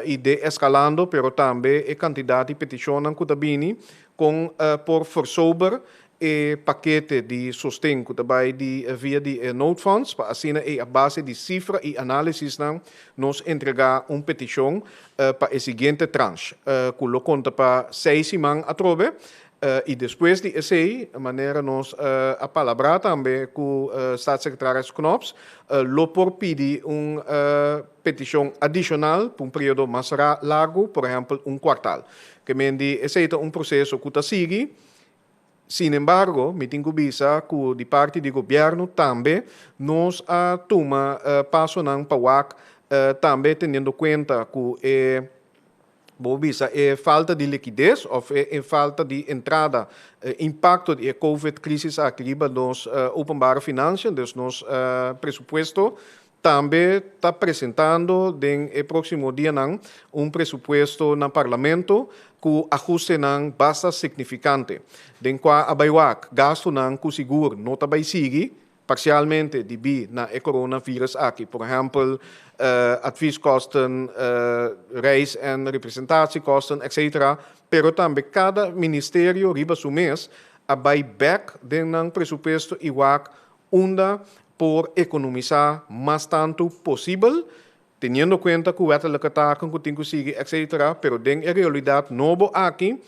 i deeskalando, pero tambe e kantidat di petishonnan ku ta bini, kon por versober e pakete di sosten ku ta bai di via di e noodfonds, pa asina ei a base di sifra i análisisnan nos entregá un petishon pa e siguiente tranche, ku lo konta pa seis siman atrobe. I despues di esei, manera nos a palabrá tambe ku Staatssecretaris Knops, lo por pidi un petishon adishonal pa un periodo mas largu, por ehèmpel un kuartal. Ke men di esei ta un proseso ku ta sigui. Sin embargo, mi tin ku bisa ku di parti di gobièrnu tambe nos a tuma pasonan pa wak tambe teniendo kuenta ku e bo bisa e falta di likides òf e falta di entrada, impakto di e covid krisis aki riba nos openbare financiën, dus nos presupuesto. Tambe ta presentando den e próksimo dianan un presupuesto na Parlamento ku ahustenan basta signifikante, den kua a bai wak gastunan ku sigur no ta bai sigui parsialmente dibí na e coronavirus aki, por ehèmpel advieskosten, reis en representatiekosten, etc. Pero tambe kada ministerio riba su mes a bai bèk den nan presupuesto i wak unda por ekonomisá mas tantu posibel, teniendo kuenta ku wettelijke taken ku tin ku sigui, etc. Pero den e realidat nobo aki,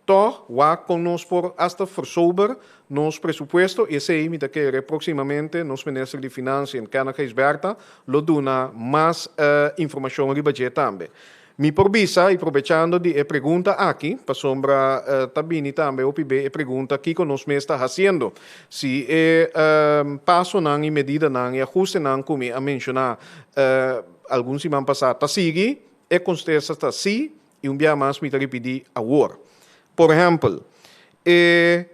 tòg wak kon nos por asta versober nos presupuesto, i esei mi ta kere próksimamente nos minister di Finansien, Kenneth Gijsbertha, lo duna mas informashon riba dje tambe. Mi por bisa, i probechando di e pregunta aki, pasobra ta bini tambe hopi be e pregunta kiko nos mes ta hasiendo. Si e pasonan i medidanan i ahustenan ku mi a menshoná algun siman pasá ta sigui, e kontesta ta sí, i un bia mas mi ta ripidí awor. Por ehèmpel, e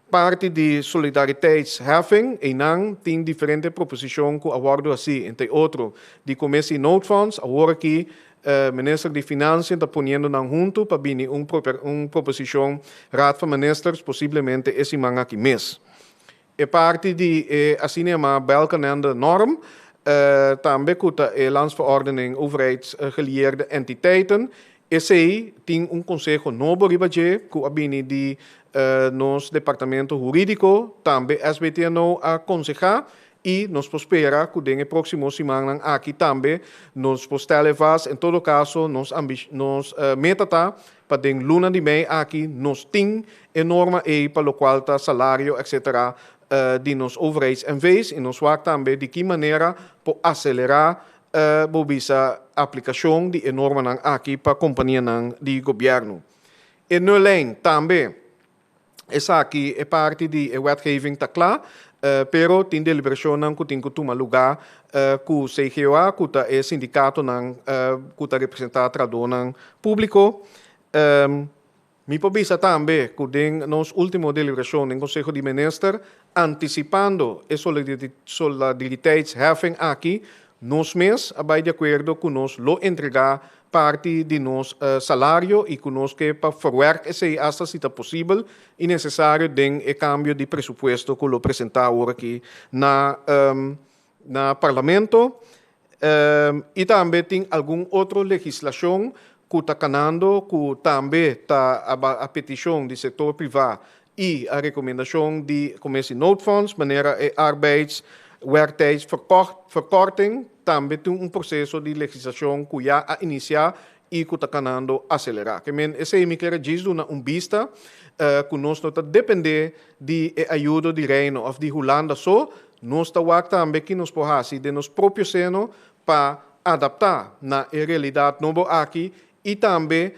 parti di solidariteitsheffing, einan tin diferente proposishon ku a wòrdu hasí, entre otro di Commissie Noodfonds. Awor aki Minister di Financiën ta poniendo nan huntu pa bini un un proposishon Raad van Ministers posiblemente e siman aki mes. E parti di e asina yamá Balkenende norm, tambe ku ta e Landsverordening Overheidsgelieerde Entiteiten, Esei tin un konseho nobo riba dje ku a bini di nos departamento hurídiko, tambe SBTNO a konsehá i nos por spera ku den e próksimo simannan aki tambe nos por stèl e vas. En todo kaso nos nos meta ta pa den luna di mei aki nos tin e norma ei pa lokual ta salario etcetera di nos overheids NV's i nos wak tambe di ki manera por aselerá Bo bisa aplikashon di e normanan aki pa kompanianan di gobièrnu. E nullijn tambe. Esaki e parti di e wetgeving ta kla, pero tin deliberashonnan ku tin ku tuma lugá ku CGOA, ku ta e sindikatonan ku ta representá trahadónan públiko. Mi por bisa tambe ku den nos último deliberashon den Konseho di Minister, antisipando e solidariteitsheffing aki, nos mes a bai di akuerdo ku nos lo entregá parti di nos salario i ku nos ke pa verwerk esei asta si ta posibel i nesesario den e kambio di presupuesto ku lo presentá awor aki na na Parlamento. I tambe tin algun otro legislashon ku ta kanando ku tambe ta a petishon di sektor privá i a rekomendashon di Commissie Noodfonds, manera e arbeidswerktijdsverkorting, tambe tin un proseso di legislashon ku ya a inisiá i ku ta kanando aselerá. Ke men esei mi kier a djis duna un bista ku nos no ta dependé di e ayudo di Reino òf di Hulanda so, Nos ta wak tambe ki nos por hasi den nos propio seno pa adaptá na e realidat nobo aki i tambe,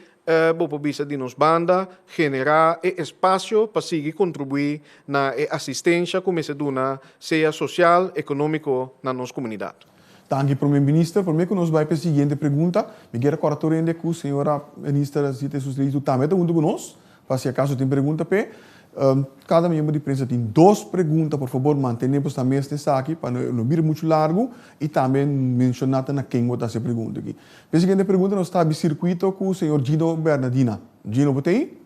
bo por bisa di nos banda, generá e espasio pa sigui kontribuí na e asistensha ku mester duna sea sosial, ekonómiko na nos komunidat. Danki Prome Minister. Prome ku nos bai pa e siguiente pregunta, mi kier kòrda tur hende ku señora Minister Zita Jesus Leito tambe ta huntu ku nos. Pa si acaso tin pregunta p'e, cada miembro di prensa tin dos pregunta, por fabor mantene boso ta mes esaki pa no bira mucho largo y tambe menciona ta na ken bo ta haci e pregunta aki. P'e siguiente pregunta nos ta habi circuito cu señor Gino Bernadina. Gino, bo ta ey?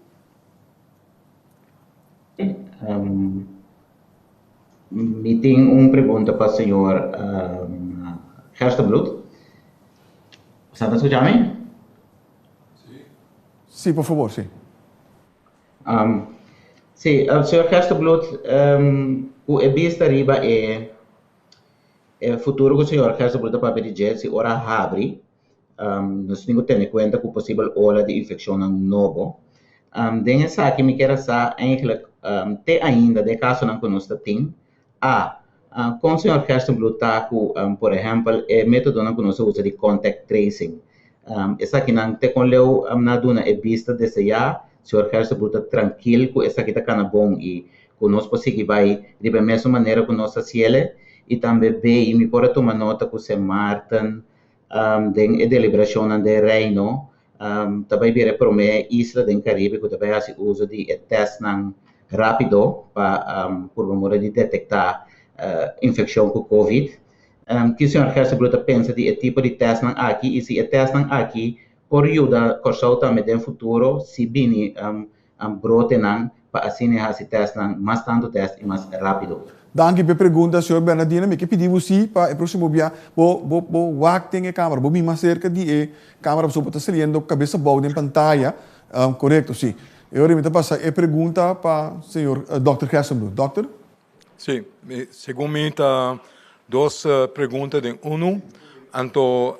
Mi tin un pregunta pa señor Gerstenbluth. Sa ta scucha mi? Sí, por fabor, sí. Sí, señor Gerstenbluth, ku e bista riba e e futuro ku señor Gerstenbluth ta papia di dje, si ora habri, nos tin ku tene kuenta ku posibel ola di infekshonnan nobo. Den esaki mi kier a sa eigenlijk te ainda den e kasonan ku nos ta tin, A, Kon señor Gerstenbluth ta ku, por ehèmpel, e métodonan ku nos a usa di contact tracing? Esakinan te kon leu nan a duna e bista deseá? Señor Gerstenbluth ta trankil ku esaki ta kana bon i ku nos por sigui bai riba e mesun manera ku nos ta hasiel? I tambe B, mi por a tuma nota ku Sint Maarten den e deliberashonnan den Reino ta bai bira e promé isla den Karibe ku ta bai hasi uso di e tèstnan rápido pa purba mora di detektá infekshon ku covid. Ki señor Gerstenbluth ta pensa di e tipo di tèstnan aki i si e tèstnan aki por yuda Kòrsou tambe den futuro si bini brotenan pa asina e hasi tèstnan mas tantu tèst i mas rápido? Danki p'e pregunta, señor Bernardino. Mi ke pidi bo si pa e próksimo bia bo bo bo wak den e kámara, bo bin mas serka di e kámara pasobra bo ta saliendo kabes abou den pantaya. Korekto, si. E ora mi ta pasa e pregunta pa señor dòkter Gerstenbluth. Dòkter? Sí, segun mi ta dos pregunta den unu. Anto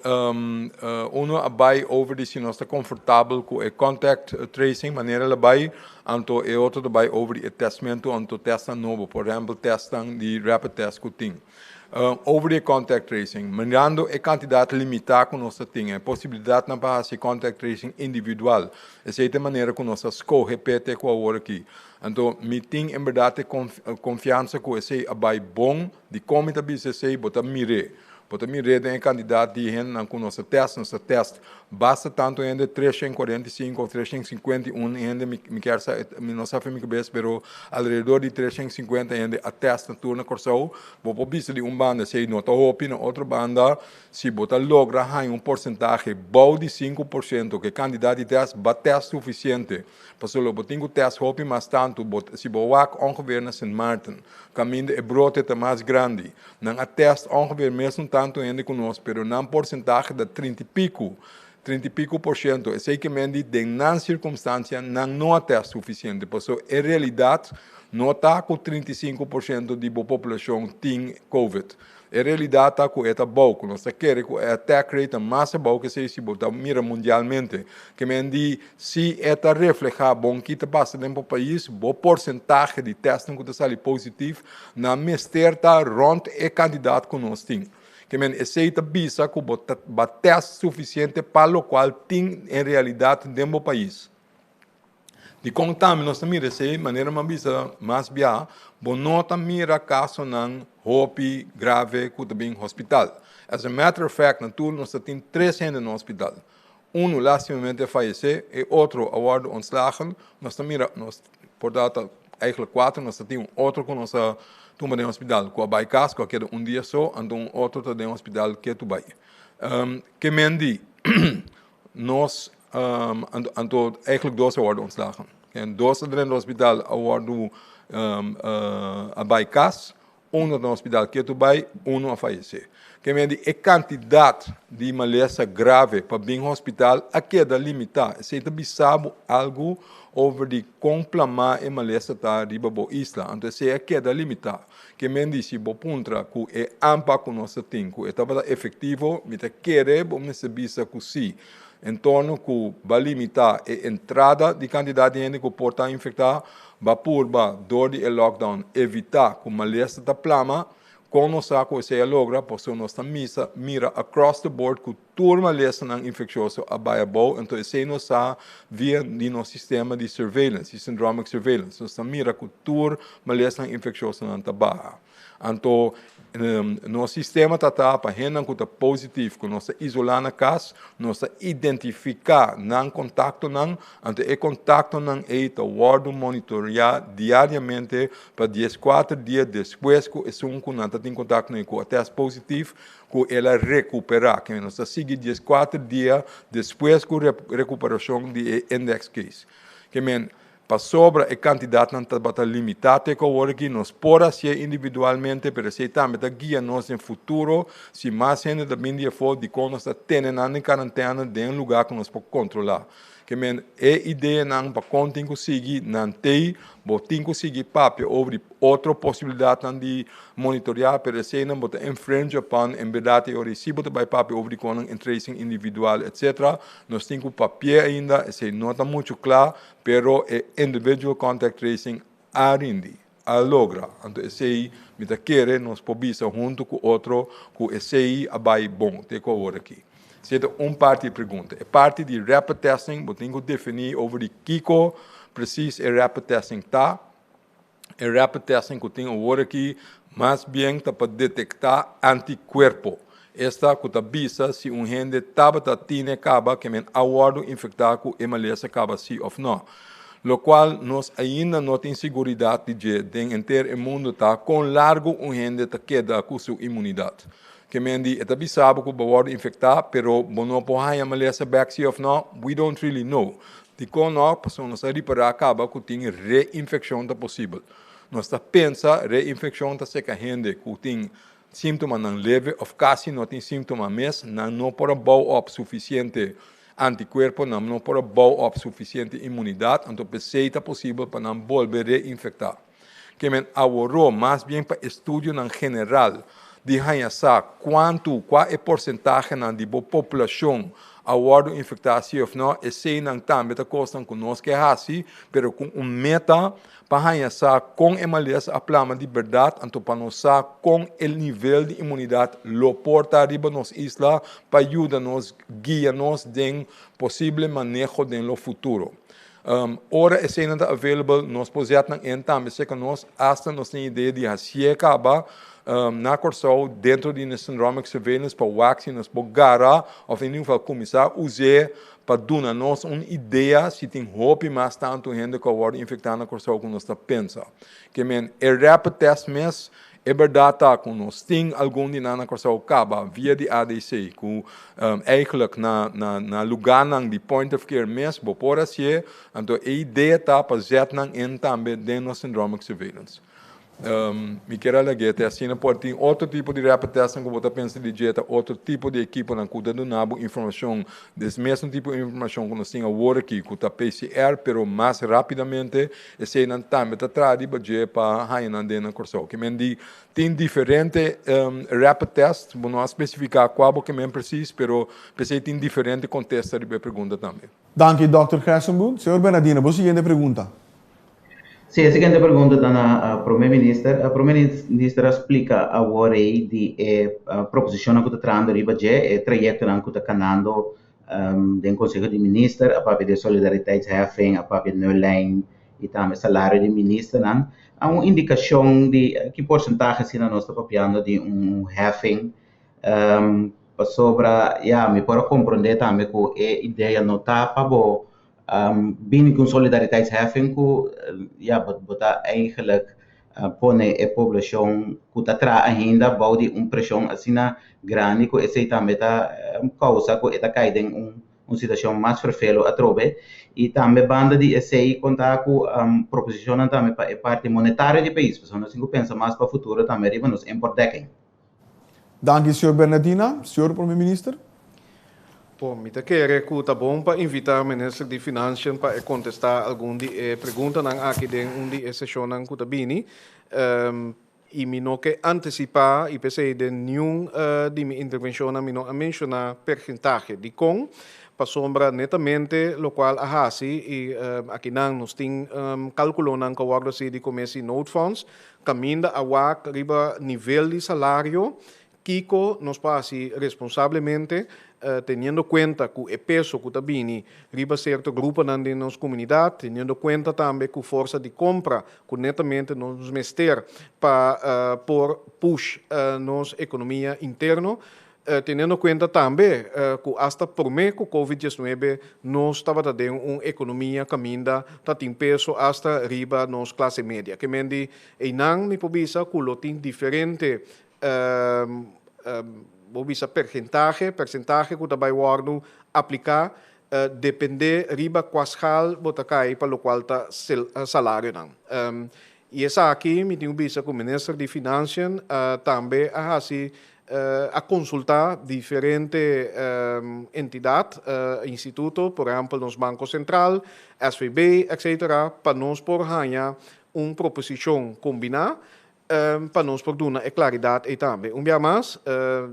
unu a bai over di si nos ta konfortabel ku e contact tracing manera el a bai, anto e otro ta bai over di e testmentu, anto testnan nobo, por ehempel testnan di rapid test ku tin. Over di contact tracing, mirando e kantidat limitá ku nos tin, e posibilidatnan pa hasi contact tracing individual, esei ta e manera ku nos a skohe p'e ku awor aki. Anto, mi tin en berdat e konfiansa ku esei a bai bon. Dikon mi ta bisa esei? Bo ta mir'é. Bo ta mir'é den e kantidat di hendenan ku nos a tèst. Nos a tèst basta tantu hende, 345 òf 351 hende, mi kier sa, mi no sa for mi kabes, pero alrededor di 350 hende a tèst na tur na Kòrsou. Bo por bisa di un banda esei no ta hopi, na otro banda si bo ta logra haña un porsentahe bou di 5% ku e kantidat di tèst, bo a tèst sufisiente. Pasobra lo bo tin ku tèst hopi mas tantu, bo si bo wak ongeveer na Sint Maarten, kaminda e brote ta mas grandi, nan a tèst ongeveer mesun tantu hende ku nos, pero nan porsentahe ta 30 i piku, 30 i piku por shento. Esei ke men di den nan sirkumstansia nan no a tèst sufisiente, pasobra e realidat no ta ku 35% di bo populashon tin covid. E realidat ta ku e ta abou, ku nos ta kere ku e attack rate ta mas abou ku esei si bo ta mira mundialmente. Ke men di si e ta reflehá bon ki ta pasa den bo pais, bo porsentahe di tèstnan ku ta sali positif nan mester ta rònt e kantidat ku nos tin. Ke men esei ta bisa ku bo ta ba tèst sufisiente pa lokual tin en realidat den bo pais. Dikon tambe nos ta mira esei? Manera mi a bisa mas bia, bo no ta mira kasonan hopi grave ku ta bin hospital. As a matter of fact, na tur nos ta tin tres hende na hospital. Unu lastimamente a fayesé, e otro a wòrdu ontslagen. Nos ta mira, nos por ta ta eigenlijk kuater, nos ta tin un otro ku nos a tuma den hospital ku a bai kas, ku a keda un dia so, anto un otro ta den hospital ketu bai. Ke men di? Nos, anto eigenlijk dos a wòrdu ontslagen. En dos a drenta hospital a wòrdu a bai kas, unu ta na hospital ketu bai, unu a fayesé. Ke mei di e kantidat di malesa grave pa bin hospital a keda limitá. Esei ta bisa bo algu over di kon plamá e malesa ta riba bo isla. Anto esei a keda limitá. Ke men di si bo puntra ku e aanpak ku nos ta tin ku e tabata efektivo, mi ta kere bo mester bisa ku si. En torno ku ba limitá e entrada di kantidat di hende ku por ta infektá, ba purba dor di e lockdown evitá ku malesa ta plama. Kon nos sa ku esei a logra? Pasobra nos ta misa mira across the board ku Tur malesanan infeccioso a bai abou, enton esei nos sa via di nos sistema di surveillance, di syndromic surveillance. Nos ta mira ku tur malesanan infecciosonan ta baha. Anto nos sistema ta traha pa hendenan ku ta positif, ku nos ta isolá na kas, nos ta identifiká nan kontaktonan, anto e kontaktonan ei ta wòrdu monitoreá diariamente pa 14 dia despues ku esun ku nan ta tin kontakto ku a tèst positif, ku el a rekuperá. Ke nos ta sigui 14 dia despues ku rekuperashon di e index case. Ke men, pasobra e kantidatnan tabata limitá te ku awor aki, nos por hasié individualmente, pero esei tambe ta guia nos den futuro, si mas hende ta bin di afó, dikon nos ta tene nan den karantena den un lugá ku nos por kontrolá. Ke men, e ideanan pa kon tin ku sigui, nan tei, bo tin ku sigui papia over di otro posibilidatnan di monitoreá, pero eseinan bo ta infringe upon, en berdat e ora ei si bo ta bai papia over di kon nan tracing individual etcetera, nos tin ku papi'é ainda, esei no ta muchu kla, pero e individual contact tracing a rindi, a logra. Anto esei mi ta kere nos por bisa huntu ku otro ku esei a bai bon te ku awor aki. Esei ta un parti di e pregunta. E parti di rapid testing bo tin ku definí over di kiko presis e rapid testing ta. E rapid testing ku tin awor aki mas bien ta pa detektá antikuerpo. Esta ku ta bisa si un hende tabata tine kaba ke men a wòrdu infektá ku e malesa kaba si òf nò. Lokual nos ainda no tin siguridat di dje den henter e mundu ta kon largu un hende ta keda ku su imunidat. Ke men di e ta bisa bo ku bo wòrdu infektá pero bo no por haña malesa bèk si òf nò, we don't really know. Dikon nò? Pasobra nos a ripará kaba ku tin reinfekshon ta posibel. Nos ta pensa reinfekshon ta seka hende ku tin Síntomanan leve òf kasi no tin síntoma mes, nan no por a bou òp sufisiente antikuerpo, nan no por a bou òp sufisiente inmunidat, anto p'esei ta posibel pa nan bolbe reinfektá. Ke men aworó mas bien pa estudionan general. di haña sa kuantu, kua e porsentahenan di bo populashon a wòrdu infektá si òf nò, eseinan tambe ta kosnan ku nos ke hasi, pero ku un meta pa haña sa kon e malesa a plama di bèrdat, anto pa nos sa kon e nivel di imunidat lo por ta riba nos isla pa yuda nos guia nos den posible maneho den lo futuro. Ora eseinan ta available, nos por zet nan in tambe serka nos, asta nos tin idea di hasié kaba na Kòrsou dentro di nos syndromic surveillance pa wak si nos por gara òf in ieder geval kuminsá us'é pa duna nos un idea si tin hopi mas tantu hende ku a wòrdu infektá na Kòrsou ku nos ta pensa. Ke men, e rapid test mes, e bèrdat ta ku nos tin algun di nan na Kòrsou kaba via di ADC ku eigenlijk na na na lugánan di point of care mes bo por hasié, anto e idea ta pa zet nan in tambe den nos syndromic surveillance. Mi kier a lag'é te asina por tin otro tipo di rapid testnan ku bo ta pensa di dje ta otro tipo di ekiponan ku ta duna bo informashon des mesun tipo di informashon ku nos tin awor aki ku ta PCR pero mas rapidamente eseinan tambe ta traha riba dje pa haña nan den na Kòrsou. Ke men di tin diferente rapid test bo no a spesifiká kua bo ke men presis pero p'esei tin diferente kontesta riba e pregunta tambe. Danki Dòkter Gerstenbluth. Señor Bernardino bo siguiente pregunta. Sí, e siguiente pregunta ta na Prome Minister. Prome Minister a splika awor ei di e proposicionnan ku ta trahando riba dje, e trayektonan ku ta kanando den Konseho di Minister, a papia di solidariteitsheffing, a papia nullijn i tambe salario di ministernan. A un indikashon di ki porsentahe asina nos ta papiando di un heffing pasobra ya mi por a komprondé tambe ku e idea no ta pa bo Bini ku un solidariteitsheffing ku ya bo bo ta eigenlijk pone e poblashon ku ta traha ainda bou di un preshon asina grandi ku esei tambe ta kousa ku e ta kai den un un situashon mas ferfelu atrobe. I tambe banda di esei konta ku proposishonnan tambe pa e parti monetario di pais pasobra nos tin ku pensa mas pa futuro tambe riba nos importdekking. Danki señor Bernardina. Señor Prome Minister. Bon, mi ta kere ku ta bon pa invitá Minister di Financiën pa e kontestá algun di e preguntanan aki den un di e seshonnan ku ta bini. I mi no ke antisipá i p'esei den niun di mi intervenshonnan mi no a menshoná pergentahe. Dikon? Pasobra netamente lokual a hasi i akinan nos tin kalkulonan ku a wòrdu hasi di Komesi Noodfonds, Kaminda a wak riba nivel di salario, kiko nos por hasi responsablemente teniendo kuenta ku e peso ku ta bini riba sierto gruponan den nos komunidat, teniendo kuenta tambe ku forsa di kompra ku netamente nos mester pa por push nos ekonomia interno. Teniendo kuenta tambe ku asta promé ku Covid diesnuebe nos tabata den un ekonomia kaminda ta tin peso asta riba nos klase media. Ke men di einan mi por bisa ku lo tin diferente bo bisa pergentahe, persentahe ku ta bai wòrdu apliká dependé riba kua schaal bo ta kai pa lokual ta salarionan. I esaki mi tin ku bisa ku Minister di Financiën tambe a hasi a konsultá diferente entidat, instituto, por ehèmpel nos Banko Sentral, SVB, etcetera, pa nos por haña un proposishon kombiná pa nos por duna e klaridat ei tambe. Un bia mas,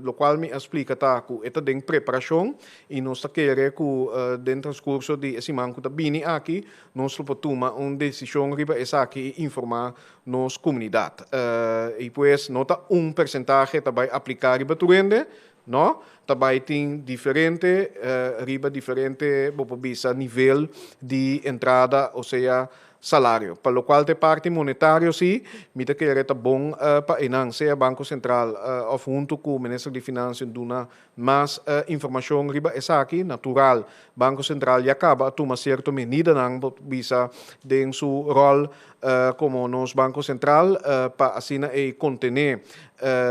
lokual mi a splika ta ku e ta den preparashon i nos ta kere ku den transkurso di e siman ku ta bini aki nos lo por tuma un desishon riba esaki i informá nos komunidat. I pues no ta un persentahe ta bai apliká riba tur hende, no, ta bai tin diferente riba diferente, bo por bisa, nivel di entrada, osea salario. Pa locual ta e parti monetario si, mi ta kere ta bon pa einan, sea Banco Central of hunto cu Minister di Financiën duna mas informacion riba esaki. Natural, Banco Central ya caba a tuma cierto medidanan, bo bisa, den su rol como nos Banco Central pa asina ei contene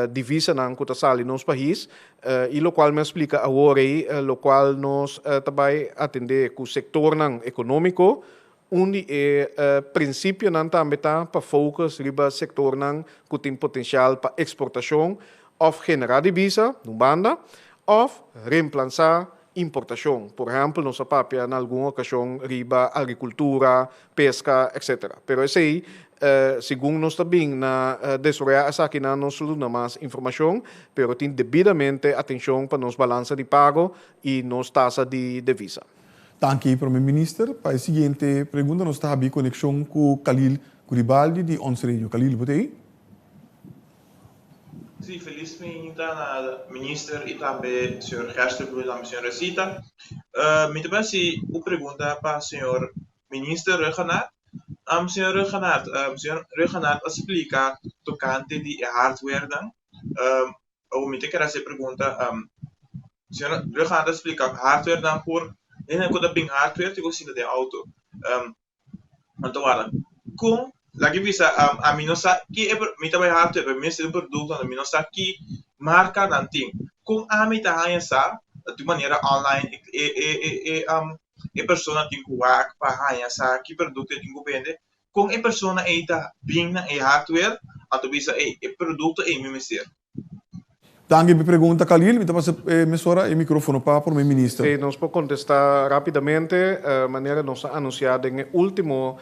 divisanan cu ta sali nos pais. Y locual mi a splica awor ei, locual nos ta bay atende cu sectornan economico, Un di e prinsipionan tambe ta pa focus riba sektornan ku tin potensial pa eksportashon òf generá divisa, di un banda, òf reemplansá importashon. Por ehèmpel, nos a papia na algun okashon riba agrikultura, peska, etc. Pero esei, segun nos ta bin na desaroyá esakinan nos lo duna mas informashon, pero tin debidamente atenshon pa nos balansa di pago i nos tasa di devisa. Danki, Prome Minister. Pa e siguiente pregunta nos ta habí konekshon ku Khalil Guribaldi di Ons Radio. Khalil, bo ta ei? Sí, felis mainta na minister y tambe señor Gerstenbluth y tambe señora Zita. Mi ta hasi un pregunta pa señor minister Rhuggenaath. Señor Rhuggenaath, señor Rhuggenaath a splica tocante di e hardwarenan. Awor mi ta kere hasi e pregunta, señor Rhuggenaath a splica hardwarenan por, hende cu ta bin hardware tin cu sinta den auto. Anto warda, kon laga bisa ami no sa ki e mi ta bai hardware pero mi mester un produkto anto mi no sa ki marka nan tin. Kon ami ta haña sa di un manera online e e e e e persona tin ku wak pa haña sa ki produkto e tin ku bende? Kon e persona ei ta bin na e hardware anto bisa ey e produkto ei mi mester? Danki pa e pregunta, Khalil. Mi ta pasa mesora e microfono pa Prome Minister. Sí, nos por contesta rapidamente. Manera nos a anuncia den e ultimo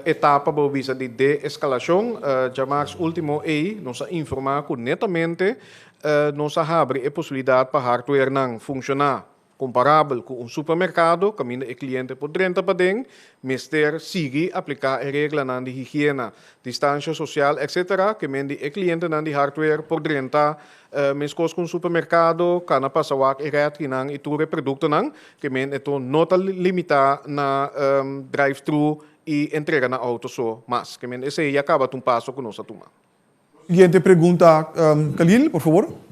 etapa, bo bisa, di de-escalacion, djamars ultimo ey nos a informa cu netamente nos a habri e posibilidad pa hardwarenan funciona Komparabel ku un supermerkado kaminda e kliente por drenta paden, mester sigui apliká e reglanan di higiena, distansha sosial etc. Ke men di e klientenan di hardware por drenta meskos ku un supermerkado, kana pasa wak e rètkinan i tur e produktonan, ke men e to no ta limitá na drive-thru i entrega na outo so mas. Ke men esei ya kaba ta un paso ku nos a tuma. Siguiente pregunta, Khalil, por favor.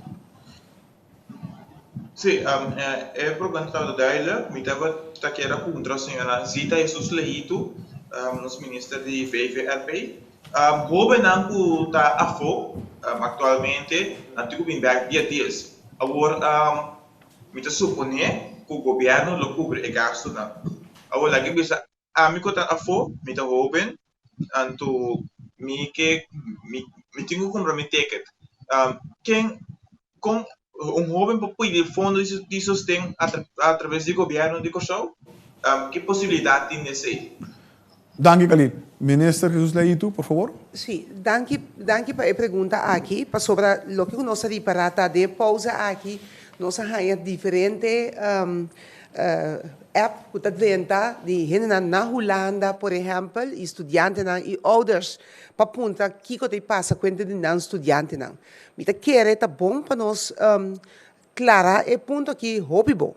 Sí, e pregunta tabata duidelijk. Mi tabata kier a puntra señora Zita Jesus Leito, nos minister di VVRP. Hobennan ku ta afó aktualmente, nan tin ku bin bèk dia dies. Awor, mi ta suponé ku gobièrnu lo kubri e gastunan. Awor, laga bisa Ami ku ta afó, mi ta hóben, anto mi ke mi mi tin ku kumpra mi ticket. Ken kon un hóben por pidi fondo di sosten atraves di gobièrnu di Kòrsou? Ki posibilidat tin esei? Danki Khalid. Minister Jesus Leito, por fabor. Sí, danki, danki pa e pregunta aki, pasobra loke ku nos a ripará ta den e pousa aki nos a haña diferente App ku ta drenta di hendenan na Hulanda, por ehèmpel, i studiantenan i ouders pa puntra kiko ta pasa kuenta di nan studiantenan. Mi ta kere ta bon pa nos klara e punto aki hopi bon.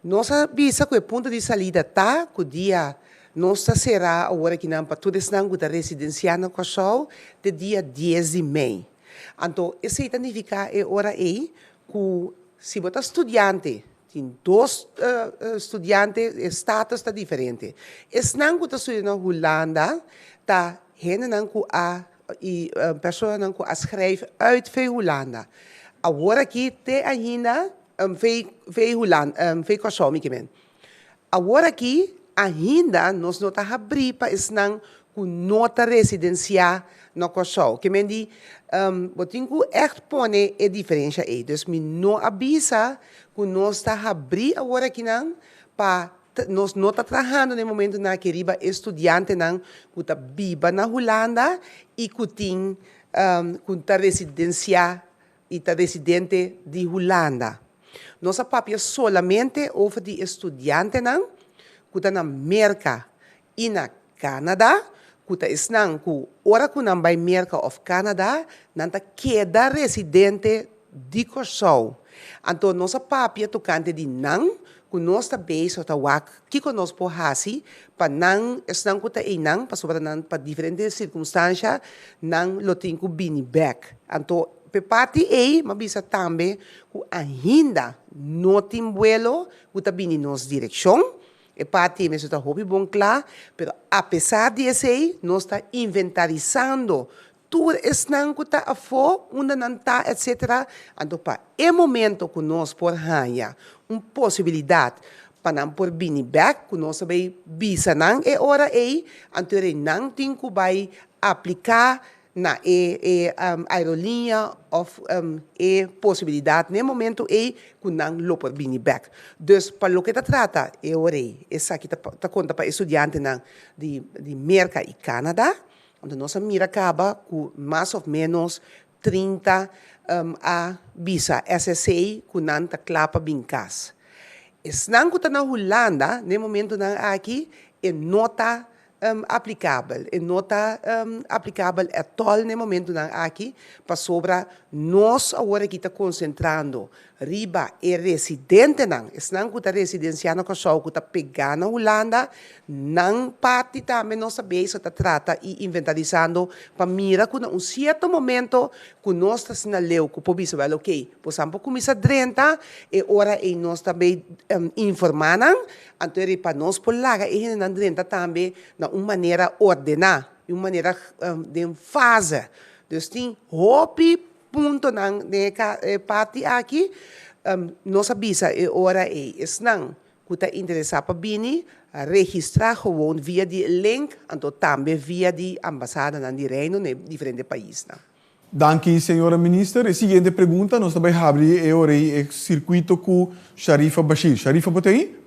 Nos a bisa ku e punto di salida ta ku dia nos ta sera awor akinan pa tur esnan ku ta residensiá na Kòrsou te dia dies di mei. Anto esei ta nifiká e ora ei ku si bo ta studiante Tin dos studiante, e status ta diferente. Esnan ku ta studia na Hulanda ta hendenan ku a i personanan ku a schrijf uit vei Hulanda. Awor aki te ainda vei vei Hulanda vei Kòrsou mi ke men. Awor aki ainda nos no ta habrí pa esnan ku no ta residensiá na Kòrsou. Ke men di, bo tin ku ègt pone e diferensha ei. Dus mi no a bisa ku nos ta habrí awor akinan pa nos no ta trahando na e momentunan aki riba e studiantenan ku ta biba na Hulanda i ku tin ku ta residensiá i ta residente di Hulanda. Nos a papia solamente over di e studiantenan ku ta na Merka i na Canada, ku ta esnan ku ora ku nan bai Merka òf Canada, nan ta keda residente di Kòrsou. Anto nos a papia tokante di nan ku nos ta bezig ta wak kiko nos por hasi pa nan, esnan ku ta einan, pasobra nan pa diferente sirkunstansha nan lo tin ku bini bèk. Anto p'e parti ei m'a bisa tambe ku ainda no tin buelo ku ta bini nos direkshon. E parti ei mester ta hopi bon kla, pero apesar di esei nos ta inventarisando tur esnan ku ta afó, unda nan ta etcetera, anto pa e momento ku nos por haña un posibilidat pa nan por bini bèk ku nos a bai bisa nan e ora ei, anto rei nan tin ku bai apliká. na e e aerolínea òf e posibilidat na e momento ei ku nan lo por bini bèk. Dus pa loke ta trata e ora ei, esaki ta ta konta pa e studiantenan di di Merka i Canada, anto nos a mira kaba ku mas òf ménos 30 a bisa SSC ku nan ta kla pa bin kas. Esnan ku ta na Hulanda na e momentunan aki e no ta aplikabel. E no ta aplikabel at all na e momentunan aki pasobra nos awor aki ta konsentrando riba e residentenan, esnan ku ta residensiá na Kòrsou ku ta pegá na Hulanda, nan parti tambe nos ta bezig ta trata i inventarisando pa mira ku na un sierto momento ku nos ta asina leu ku por bisa wèl okey, boso por kuminsá drenta, e ora ei nos ta bay informá nan Anto e pa nos por laga e hendenan drenta tambe na un manera ordená, di un manera den fase. Dus tin hopi puntonan den e parti aki. Nos a bisa e ora ei esnan ku ta interesá pa bini, registrá gewoon via di e link, anto tambe via di ambasadanan di Reino na e diferente paisnan. Danki señora minister. E siguiente pregunta nos ta bay habri e ora ey e circuito cu Sharifa Bashir. Sharifa bo ta ey?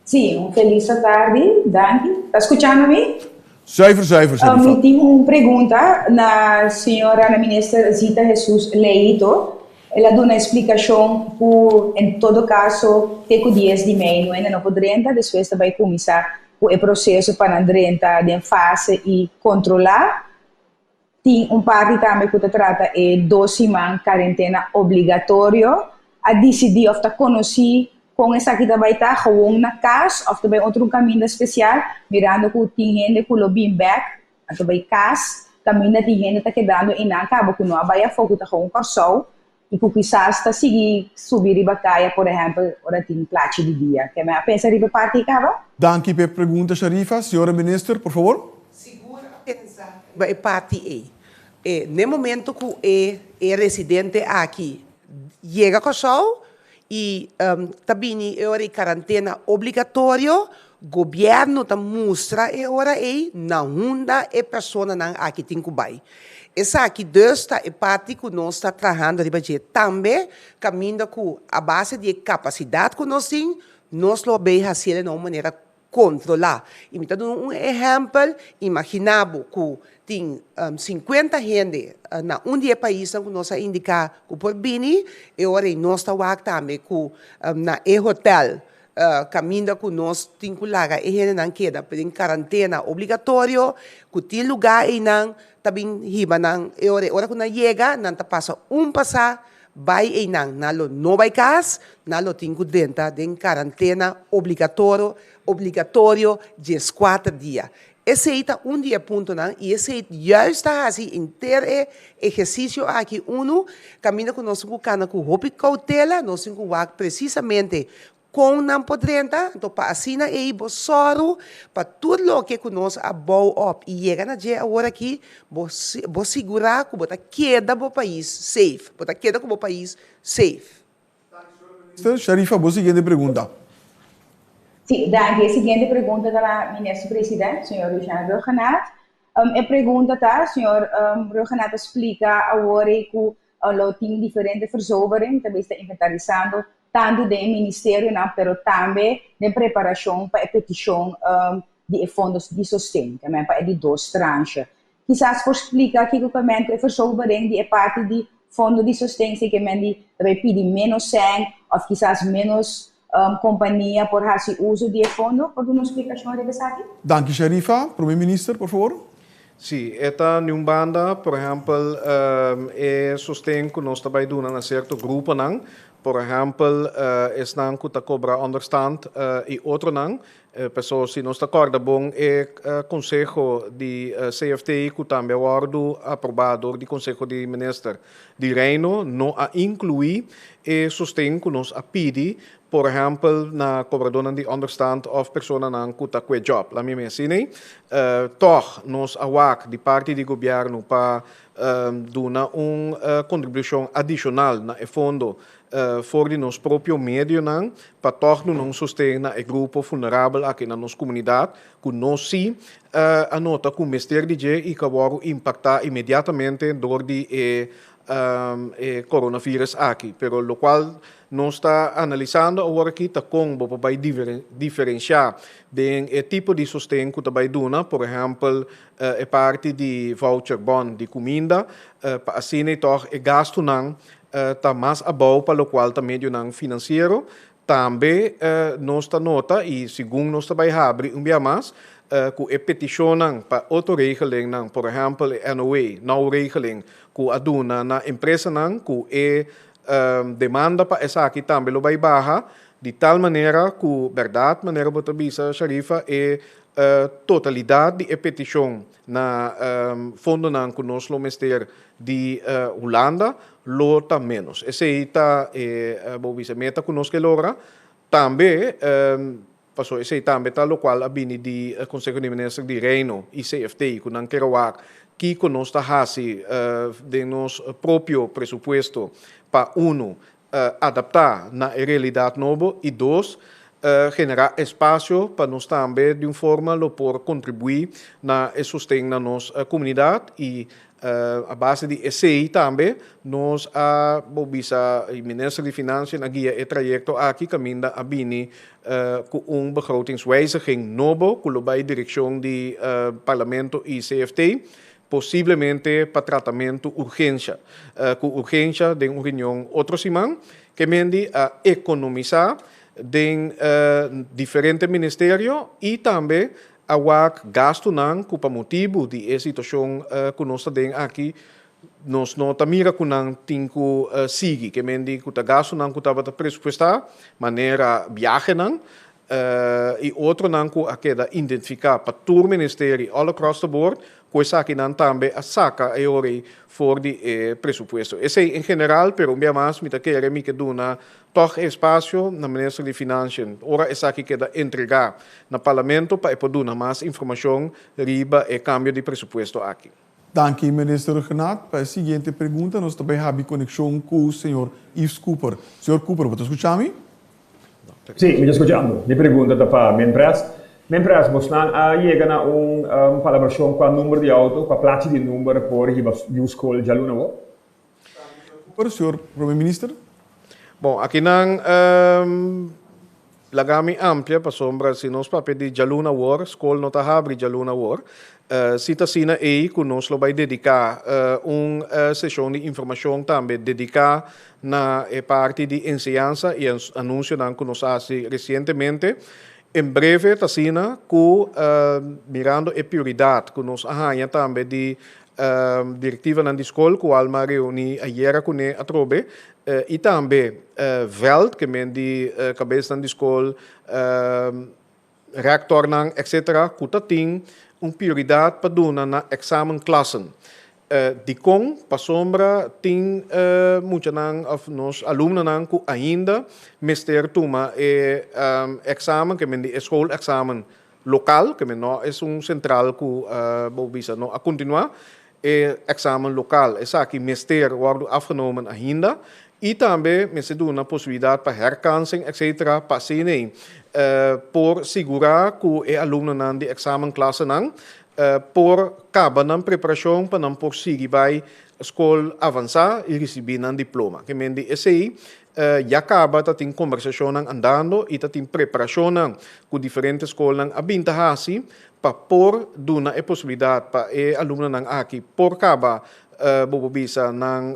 Sí, un felis atardi. Danki. Ta scuchando mi? Zuiver zuiver Sharifa. Mi tin un pregunta na señora na minister Zita Jesus Leito. El a duna explicacion cu en todo caso te cu dies di mei no hende no por drenta, despues ta bay cuminsa cu e proceso pa nan drenta den fase y controla. Tin un parti tambe ku ta trata e dos siman karentena obligatorio. A disidí òf ta konosí kon esaki ta bai ta, gewon na kas òf ta bai otro un kaminda spesial, mirando ku tin hende ku lo bin bèk, anto bai kas, kaminda tin hende ta kedando einan kaba ku no a bai afó ku ta gewon Kòrsou i ku kisas ta sigui subi riba kaya, por ehèmpel, ora tin plachi di dia. Ke mi a pensa riba e parti ei kaba? Danki p'e pregunta, Sharifa. Señora Minister, por favor. Sigur a pensa riba e parti ei. E n'e momento ku e e residente aki yega Kòrsou i ta bini e ora ei karantena obligatorio, gobièrnu ta mustra e ora ei na unda e personanan aki tin ku bai. Esaki dus ta e parti ku nos ta trahando riba dje. Tambe kaminda ku a base di e kapasidat ku nos tin, nos lo bay hasiel na un manera kontrolá. I mi ta duna un ehèmpel, imaginá bo ku tin sinkuenta hende na un di e paisnan ku nos a indiká ku por bini, e ora ei nos ta wak tambe ku na e hotèl Kaminda ku nos tin ku laga e hendenan keda den karantena obligatorio, ku tin lugá einan ta bin hiba nan e ora ei. Ora ku nan yega nan ta pasa un pasá bai einan. Nan lo no bai kas, nan lo tin ku drenta den karantena obligatorio obligatorio dieskuater dia. Esei ta un di e puntonan i esei juist ta hasi henter e ehersisio aki unu kaminda ku nos tin ku kana ku hopi koutela, nos tin ku wak presisamente kon nan por drenta, anto pa asina ei bo sòru pa tur loke ku nos a bou op i yega na dje awor aki, bo bo sigurá ku bo ta keda bo pais safe, bo ta keda ku bo pais safe. Sharifa, bo siguiente pregunta. Sí, danki. E siguiente pregunta ta na Minister President, señor Luciano Rhuggenaath. E pregunta ta, señor Rhuggenaath a splika awor ei ku lo tin diferente verzovering, ta ta inventarisando tantu den e ministerionan, pero tambe den preparashon pa e petishon di e fondo di sosten, tambe pa e di dos tranche. Kisas por splika kiko ku men ku e verzovering di e parti di fondo di sosten, si ke men di ta bai pidi ménos sèn òf kisas ménos kompania por hasi uso di e fondo. Por duna un splikashon riba esaki? Danki Sharifa. Prome Minister, por favor. Sí, e ta di un banda, por ehèmpel, e sosten ku nos ta bai duna na sierto gruponan, por ehèmpel, esnan ku ta kobra ònderstand i otronan. Pasobra si nos ta kòrda bon e konseho di CFT ku tambe a wòrdu aprobá dor di Konseho di Minister di Reino no a inkluí e sosten ku nos a pidi por ehèmpel na kobradónan di ònderstand òf personanan ku ta kue djòp. Laat mi mes asina ei. Tòg nos a wak di parti di gobièrnu pa duna un kontribushon adishonal na e fondo for di nos propio medionan pa tòg duna un sosten na e grupo vulnerabel aki na nos komunidat ku nos sí a nota ku mester di dje i ku a wòrdu impaktá inmediatamente dor di e e coronavirus aki. Pero locual nos ta analisando awor aki ta con bo por bay diferencia den e tipo di sosten cu ta bay duna, por ehempel e parti di voucher bon di cuminda, pa asina y toch e gastonan ta mas abou pa locual ta medionan financiero. Tambe nos ta nota y segun nos ta bay habri un bia mas cu e peticionnan pa otro regelingnan, por ehempel e NOW, now-regeling, cu a duna na empresanan cu e demanda pa esaki tambe lo bay baha, di tal manera cu berdad, manera bo ta bisa Sharifa, e totalidad di e peticion na fondonan cu nos lo mester di Hulanda lo ta menos. Esey ta e bo bisa meta cu nos ke logra. Tambe, paso esey tambe ta locual a bini di Conseho di Minister di Reino y CFT cu nan kier wak kico nos ta haci den nos propio presupuesto pa uno adapta na e realidad nobo y dos, genera espacio pa nos tambe di un forma lo por contribui na e sosten na nos comunidad y a base di esey tambe nos a bo bisa y Minister di Financiën a guia e trayecto aki caminda a bini cu un begrotingswijziging nobo cu lo bay direccion di Parlamento y CFT posiblemente pa tratamentu urgensha. Ku urgensha den un reunion otro siman, Kemendi a ekonomisá den diferente ministerio i tambe a wak gastunan ku pa motibu di e situashon ku nos ta den aki nos no ta mira ku nan tin ku sigui. Kemendi ku ta gastunan ku tabata presupuestá manera biahenan I otronan ku a keda identifiká pa tur ministeri all across the board, ku esakinan tambe a saka e ora ei for di e presupuesto. Esei en general, pero un bia mas mi ta kere mi ke duna tòg e espasio na Minister di Financiën ora esaki keda entregá na Parlamento pa e por duna mas informashon riba e kambio di presupuesto aki. Danki Minister Rhuggenaath. Pa e siguiente pregunta nos ta bay habi conexion cu señor Yves Cooper. Señor Cooper, bo ta scucha mi? Sí, mi ta scuchando. Mi pregunta ta pa Minpres. Minpres, bosnan a yega na un palabracion cua number di auto, cua plachi di number por hiba yu scol djaluna bo? Danki, Cooper. Señor Prome Minister. Bon, akinan laga mi amplia pasobra si nos papia di djaluna awor, skol no ta habri djaluna awor. Si ta asina ei ku nos lo bai dediká un seshon di informashon tambe dediká na e parti di enseñansa i anunsionan ku nos a hasi resientemente. En breve ta asina ku mirando e prioridat ku nos a haña tambe di Direktivanan di skol ku Alma a reuní ayera kuné atrobe i tambe vèlt ke men di kabesnan di skol, rèktornan etsetera ku ta tin un prioridat pa duna na èksamenklassen. Dikon? Pasobra tin muchanan òf nos alumnonan ku ainda mester tuma e èksamen ke men di e schoolexamen Lokal, ke men no esun sentral ku bo bisa no a kontinuá e eksamen lokal. Esaki mester wòrdu afgenomen ainda i tambe mester duna posibilidat pa herkansing etsetera pa asina por sigurá ku e alumnonan di eksamenklasenan por kaba nan preparashon pa nan por sigui bai skol avansá i risibí nan diploma. Ke men di esei Ya kaba ta tin kombersashonnan andando i ta tin preparashonnan ku diferente skolnan a bin ta hasi pa por duna e posibilidat pa e alumnonan aki por kaba bo por bisa nan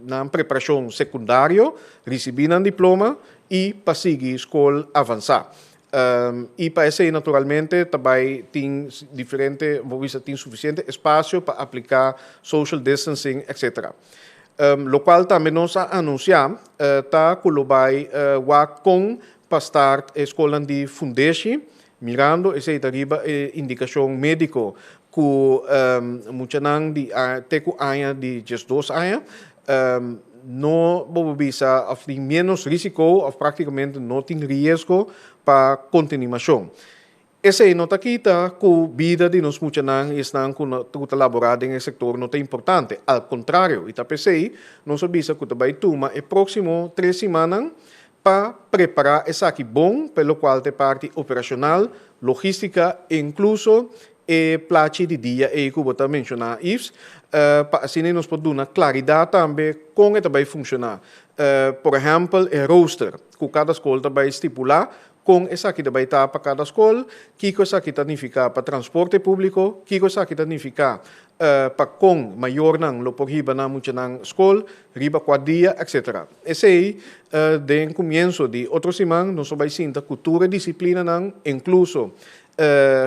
nan preparashon sekundario, risibí nan diploma i pa sigui skol avansá. I pa esei naturalmente ta bai tin diferente bo por bisa tin sufisiente espasio pa apliká social distancing etcetera. Lokual tambe nos a anunsiá ta ku lo bai wak kon pa start e skolnan di fundeshi, mirando esei ta riba e indikashon médiko ku muchanan di te ku aña di diesdos aña no bo por bisa òf tin ménos risiko òf práktikamente no tin riesgo pa kontinimashon. Esei no ta kita ku bida di nos muchanan i esnan ku ku ta laborá den e sektor no ta importante. Al kontrario, i ta p'esei nos a bisa ku ta bai tuma e próksimo tres simannan pa prepará esaki bon pa e lokual ta e parti operashonal, logístika, inkluso e plachi di dia ei ku bo ta menshoná, Yves, pa asina nos por duna klaridat tambe kon e ta bai funshoná. Por ehèmpel, e rooster ku kada skol ta bai stipulá. Kon esaki ta bai ta pa kada skol? Kiko esaki ta nifiká pa transporte públiko? Kiko esaki ta nifiká pa kon mayornan lo por hiba nan muchanan skol, riba kua dia, etcetera. Esei den kumienso di otro siman nos lo bai sinta ku tur e disiplinanan, inkluso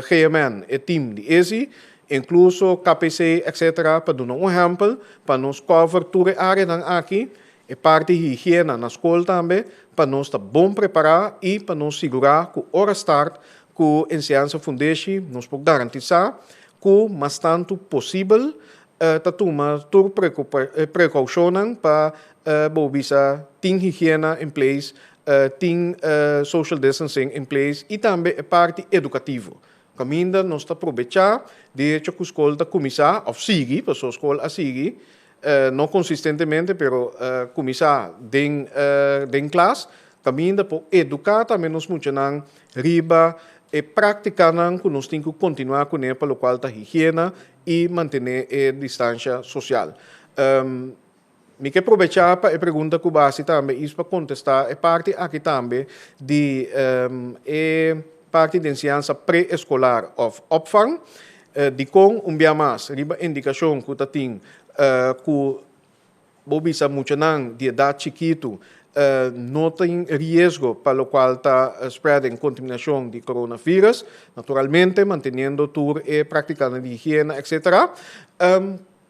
GMN, e tim di esi, inkluso KPC, etcetera, pa duna un ehèmpel, pa nos cover tur e áreanan aki. E parti higiena na skol tambe pa nos ta bon prepará i pa nos sigurá ku ora start ku enseñansa fundeshi nos por garantisá ku mas tantu posibel ta tuma tur prekoushonnan pa bo bisa tin higiena in place, tin social distancing in place i tambe e parti edukativo. Kaminda nos ta probechá di hecho ku skol ta kuminsá òf sigui, pasobra skol a sigui No konsistentemente, pero kuminsá den den klas, kaminda por eduká tambe nos muchanan riba e práktikanan ku nos tin ku kontinuá kuné pa lokual ta higiena i mantené e distansha sosial. Mi ke probechá pa e pregunta ku bo hasi tambe is pa kontestá e parti aki tambe di e parti di enseñansa pre-eskolar òf opvang. Dikon un bia mas riba indikashon ku ta tin ku bo bisa muchanan di edat chikitu no tin riesgo pa lokual ta spreading kontaminashon di coronavirus, naturalmente manteniendo tur e praktikanan di higiena etcetera.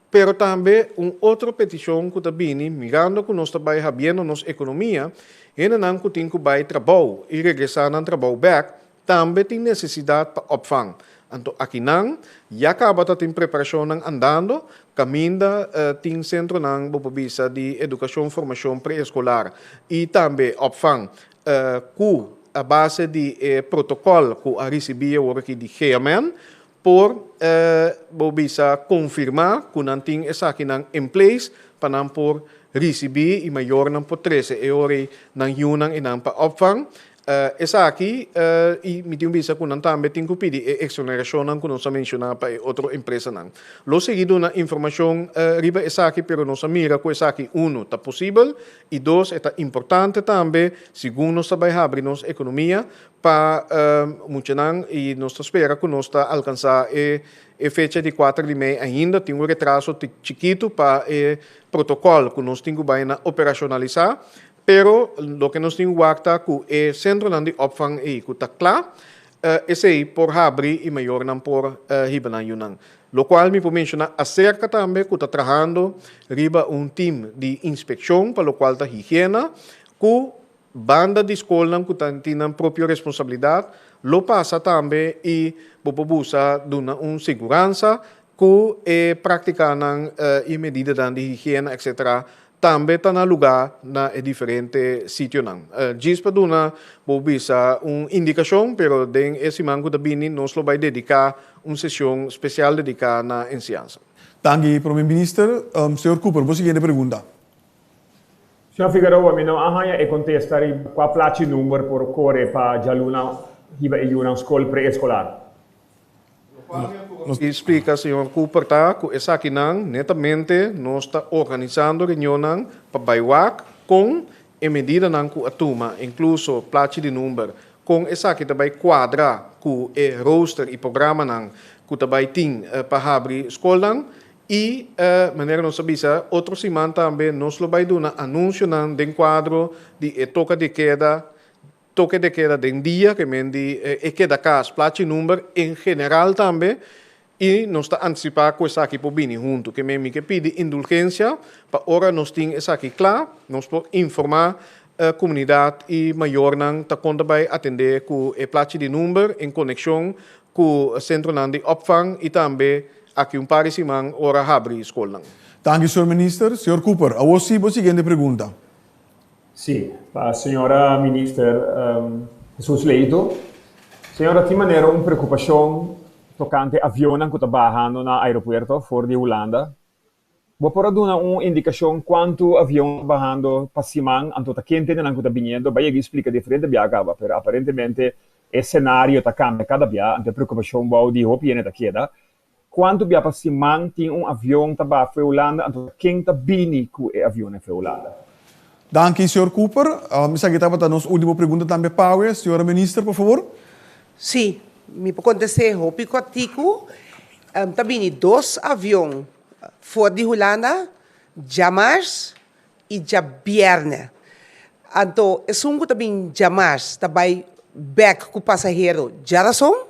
Pero tambe un otro petishon ku ta bini mirando ku nos ta bai habiendo nos ekonomia, hendenan ku tin ku bai trabou i regresá nan trabou bèk tambe tin nesesidat pa opvang. Anto akinan ya kaba ta tin preparashonnan andando, kaminda tin sentronan bo por bisa di edukashon formashon preeskolar i tambe opvang ku a base di e protokòl ku a risibí awor aki di GMN Por bo bisa konfirmá ku nan tin esakinan in place pa nan por risibí i mayornan por trese e ora ei nan yunan i nan pa opvang esaki i mi tin bisa ku nan tambe tin ku pidi e eksonerashonnan ku nos a menshoná pa e otro empresanan. Lo sigui duna informashon riba esaki pero nos a mira ku esaki uno ta posibel i dos e ta importante tambe segun nos ta bai habri nos ekonomia Pa muchanan y nos ta spera cu nos ta alcansa e e fecha di cuater di mei ainda. Tin un retraso chikito pa e protocol cu nos tin cu bay na operacionalisa, pero loke nos tin wak ta cu e centronan di opvang ey cu ta cla, esey por habri y mayornan por hiba nan yunan. Locual mi por menciona acerca tambe cu ta trahando riba un team di inspeccion pa locual ta higiena cu Banda di skolnan ku ta tin nan propio responsabilidat, lo pasa tambe i bo por busa duna un siguransa ku e praktikanan i medidanan di higiena etc. Tambe ta na lugá na e diferente sitionan. Djis pa duna bo bisa un indikashon, pero den e siman ku ta bini nos lo bai dediká un seshon spesial dediká na enseñansa. Danki, Prome Minister. Señor Cooper, bo siguiente pregunta. Señor Figueroa, mi no a haña e kontesta riba kua plachi number por kore pa djaluna hiba e yunan skol pre-eskolar. Nos a splika señor Cooper ta ku esakinan netamente nos ta organisando reunionnan pa bai wak kon e medidanan ku a tuma, inkluso plachi di number, kon esaki ta bai kuadra ku e rooster i programanan ku ta bai tin pa habri skolnan. I, manera nos a bisa, otro siman tambe nos lo bai duna anunsionan den kuadro di e toka di keda, toke de keda den dia, ke men di e keda kas, plachi number en general tambe, i nos ta antisipá ku esaki por bini huntu. Ke men mi ke pidi indulgensia pa ora nos tin esaki kla, nos por informá komunidat i mayornan ta kon ta bai atendé ku e plachi di number en konekshon ku sentronan di opvang i tambe Aki un par di siman ora habri skolnan. Danki señor Minister. Señor Cooper, awor si bo siguiente pregunta. Sí, pa señora Minister Jesus Leito. Señora, tin manera un preokupashon tokante avionnan ku ta bahando na aeropuerto for di Hulanda. Bo por a duna un indikashon kuantu avion ta bahando pa siman, anto ta ken tendenan ku ta biniendo? Bai yega i splika diferente bia kaba, pero aparentemente e senario ta kambia kada bia, anto e preokupashon bou di hopi hende ta keda. Kuantu bia pa siman tin un avion ta baha fo'i Hulanda, anto ta ken ta bini ku e avionnan fo'i Hulanda? Danki, señor Cooper. Esaki tabata nos ultimo pregunta tambe pawe. Señora Minister, por favor. Sí, mi por kontest'é hopi kòrtiku. Ta bini dos avion for di Hulanda djamars i djabièrnè. Anto esun ku ta bin djamars ta bai bèk ku pasahero djarason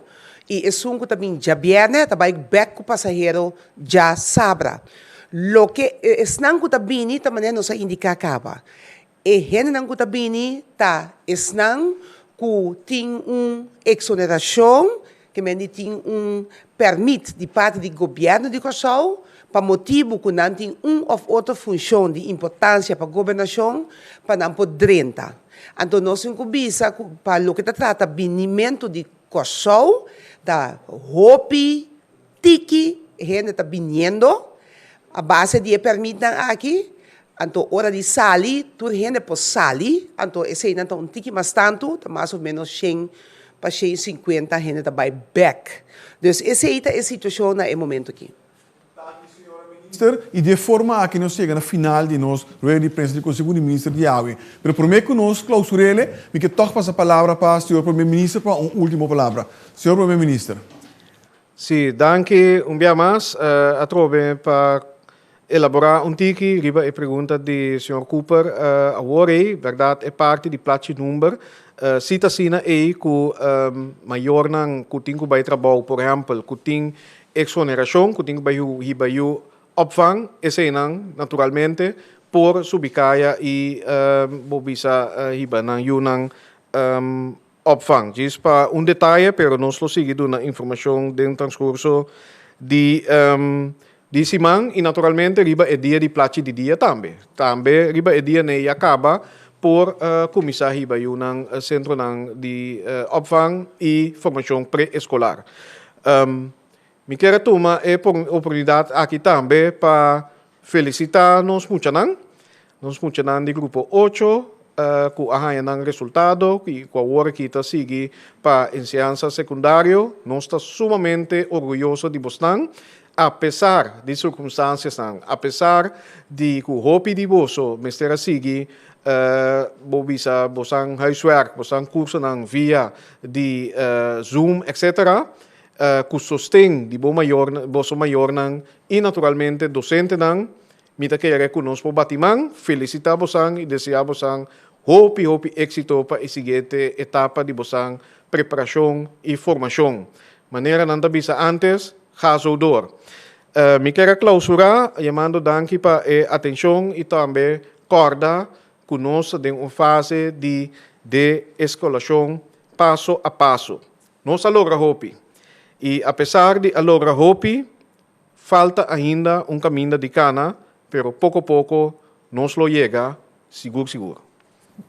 i esun ku ta bin djabièrnè ta bai bèk ku pasahero djasabra. Loke esnan ku ta bini ta manera nos a indiká kaba. E hendenan ku ta bini ta esnan ku tin un eksonerashon, ke men di tin un pèrmit di parti di gobièrnu di Kòrsou pa motibu ku nan tin un òf otro funshon di importansia pa gobernashon pa nan por drenta. Anto nos tin ku bisa ku pa loke ta trata binimentu di Kòrsou ta hopi Tiki hende ta biniendo a base di e permitnan aki, anto ora di sali tur hende por sali, anto eseinan ta un tiki mas tantu, ta mas o menos shen pa 150 hende ta bai bek. Dus esei ta e situashon na e momento aki. Danki señora Minister, y di e forma aki nos yega na final di nos rueda di prensa di Conseho di Minister di awe. Pero prome cu nos clausurele, mi ke toch pasa palabra pa señor Prome Minister pa un ultimo palabra. Señor Prome Minister. Sí, danki un bia mas atrobe pa elaborá un tiki riba e pregunta di señor Cooper awor ei. Bèrdat e parti di plachi number si ta asina ei ku mayornan ku tin ku bai trabou, por ehèmpel, ku tin eksonerashon, ku tin ku bai hiba yu opvang, eseinan naturalmente por subi kaya i bo bisa hiba nan yunan Opvang. Djis pa un detaye, pero nos lo sigui duna informacion den transcurso di di siman y naturalmente riba e dia di plachi di dia tambe. Tambe riba e dia n'ey ya caba por cuminsa hiba yunan centronan di opvang y formacion pre-escolar. Mi kier a tuma e oportunidad aki tambe pa felicita nos muchanan, nos muchanan di grupo ocho cu a haña nan resultado y cu awor aki ta sigui pa enseñansa secundario. Nos ta sumamente orguyoso di bosnan, a pesar di circunstanciasnan, a pesar di cu hopi di boso mester a sigui bo bisa bosan huiswerk, bosan cursonan via di Zoom, etcetera. Ku sosten di bo mayor, boso mayornan i naturalmente dosentenan, mi ta kere ku nos por bati man, felisitá bosan i deseá bosan hopi hopi éksito pa e siguiente etapa di bosan preparashon i formashon. Manera nan ta bisa ántes, ga zo door. Mi ker a klausurá yamando danki pa e atenshon i tambe kòrda ku nos ta den un fase di de-eskalashon paso a paso. Nos a logra hopi. I apesar di a logra hopi, falta ainda un kaminda di kana, pero poko poko nos lo yega sigur sigur.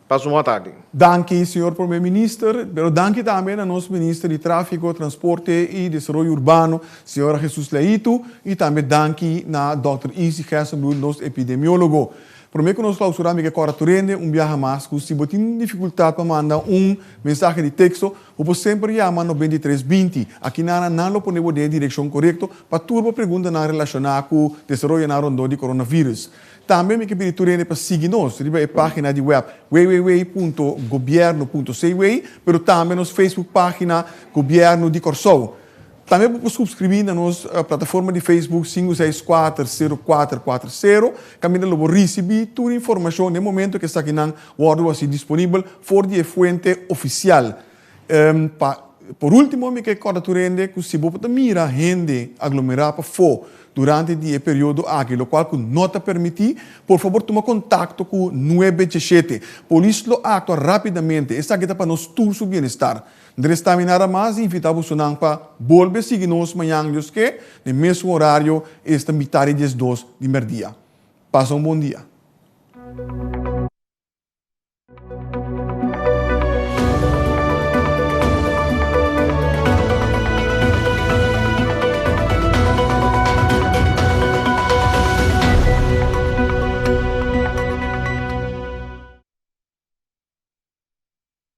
Pasa un bon tardi. Danki señor Prome Minister, pero danki tambe na nos Minister di Tráfiko, Transporte i Desaroyo Urbano, señora Jesus Leito, i tambe danki na Dòkter Izzy Gerstenbluth, nos epidemiólogo. Promé ku nos klausurá mi ke kòrda tur hende un biaha mas ku si bo tin difikultat pa manda un mensahe di teksto, Bo por semper yama 93 20. Aki nana nan lo pone bo den e direkshon korekto pa tur bo preguntanan relashoná ku desaroyonan rondó di coronavirus. Tambe mi ke pidi tur hende pa sigui nos riba e página di wèp www.gobierno.cw pero tambe nos Facebook página Gobièrnu di Kòrsou. Tambe bo por supskribí na nos plataforma di Facebook 5640440 kaminda lo bo risibí tur informashon den momento ku esakinan wòrdu hasi disponibel for di e fuente ofisial. Pa por último mi ke kòrda tur hende ku si bo por ta mira hende aglomerá pafó durante di e periodo aki lokual ku no ta permití, por fabor tuma kontakto ku 917. Polis lo aktua rápidamente, esaki ta pa nos tur su bienestar. Ndres ta mi nada mas di invita bosonan pa bolbe sigui nos mañan Dios ke, den mesun horario, esta mitad di 12 di merdia. Pasa un bon dia.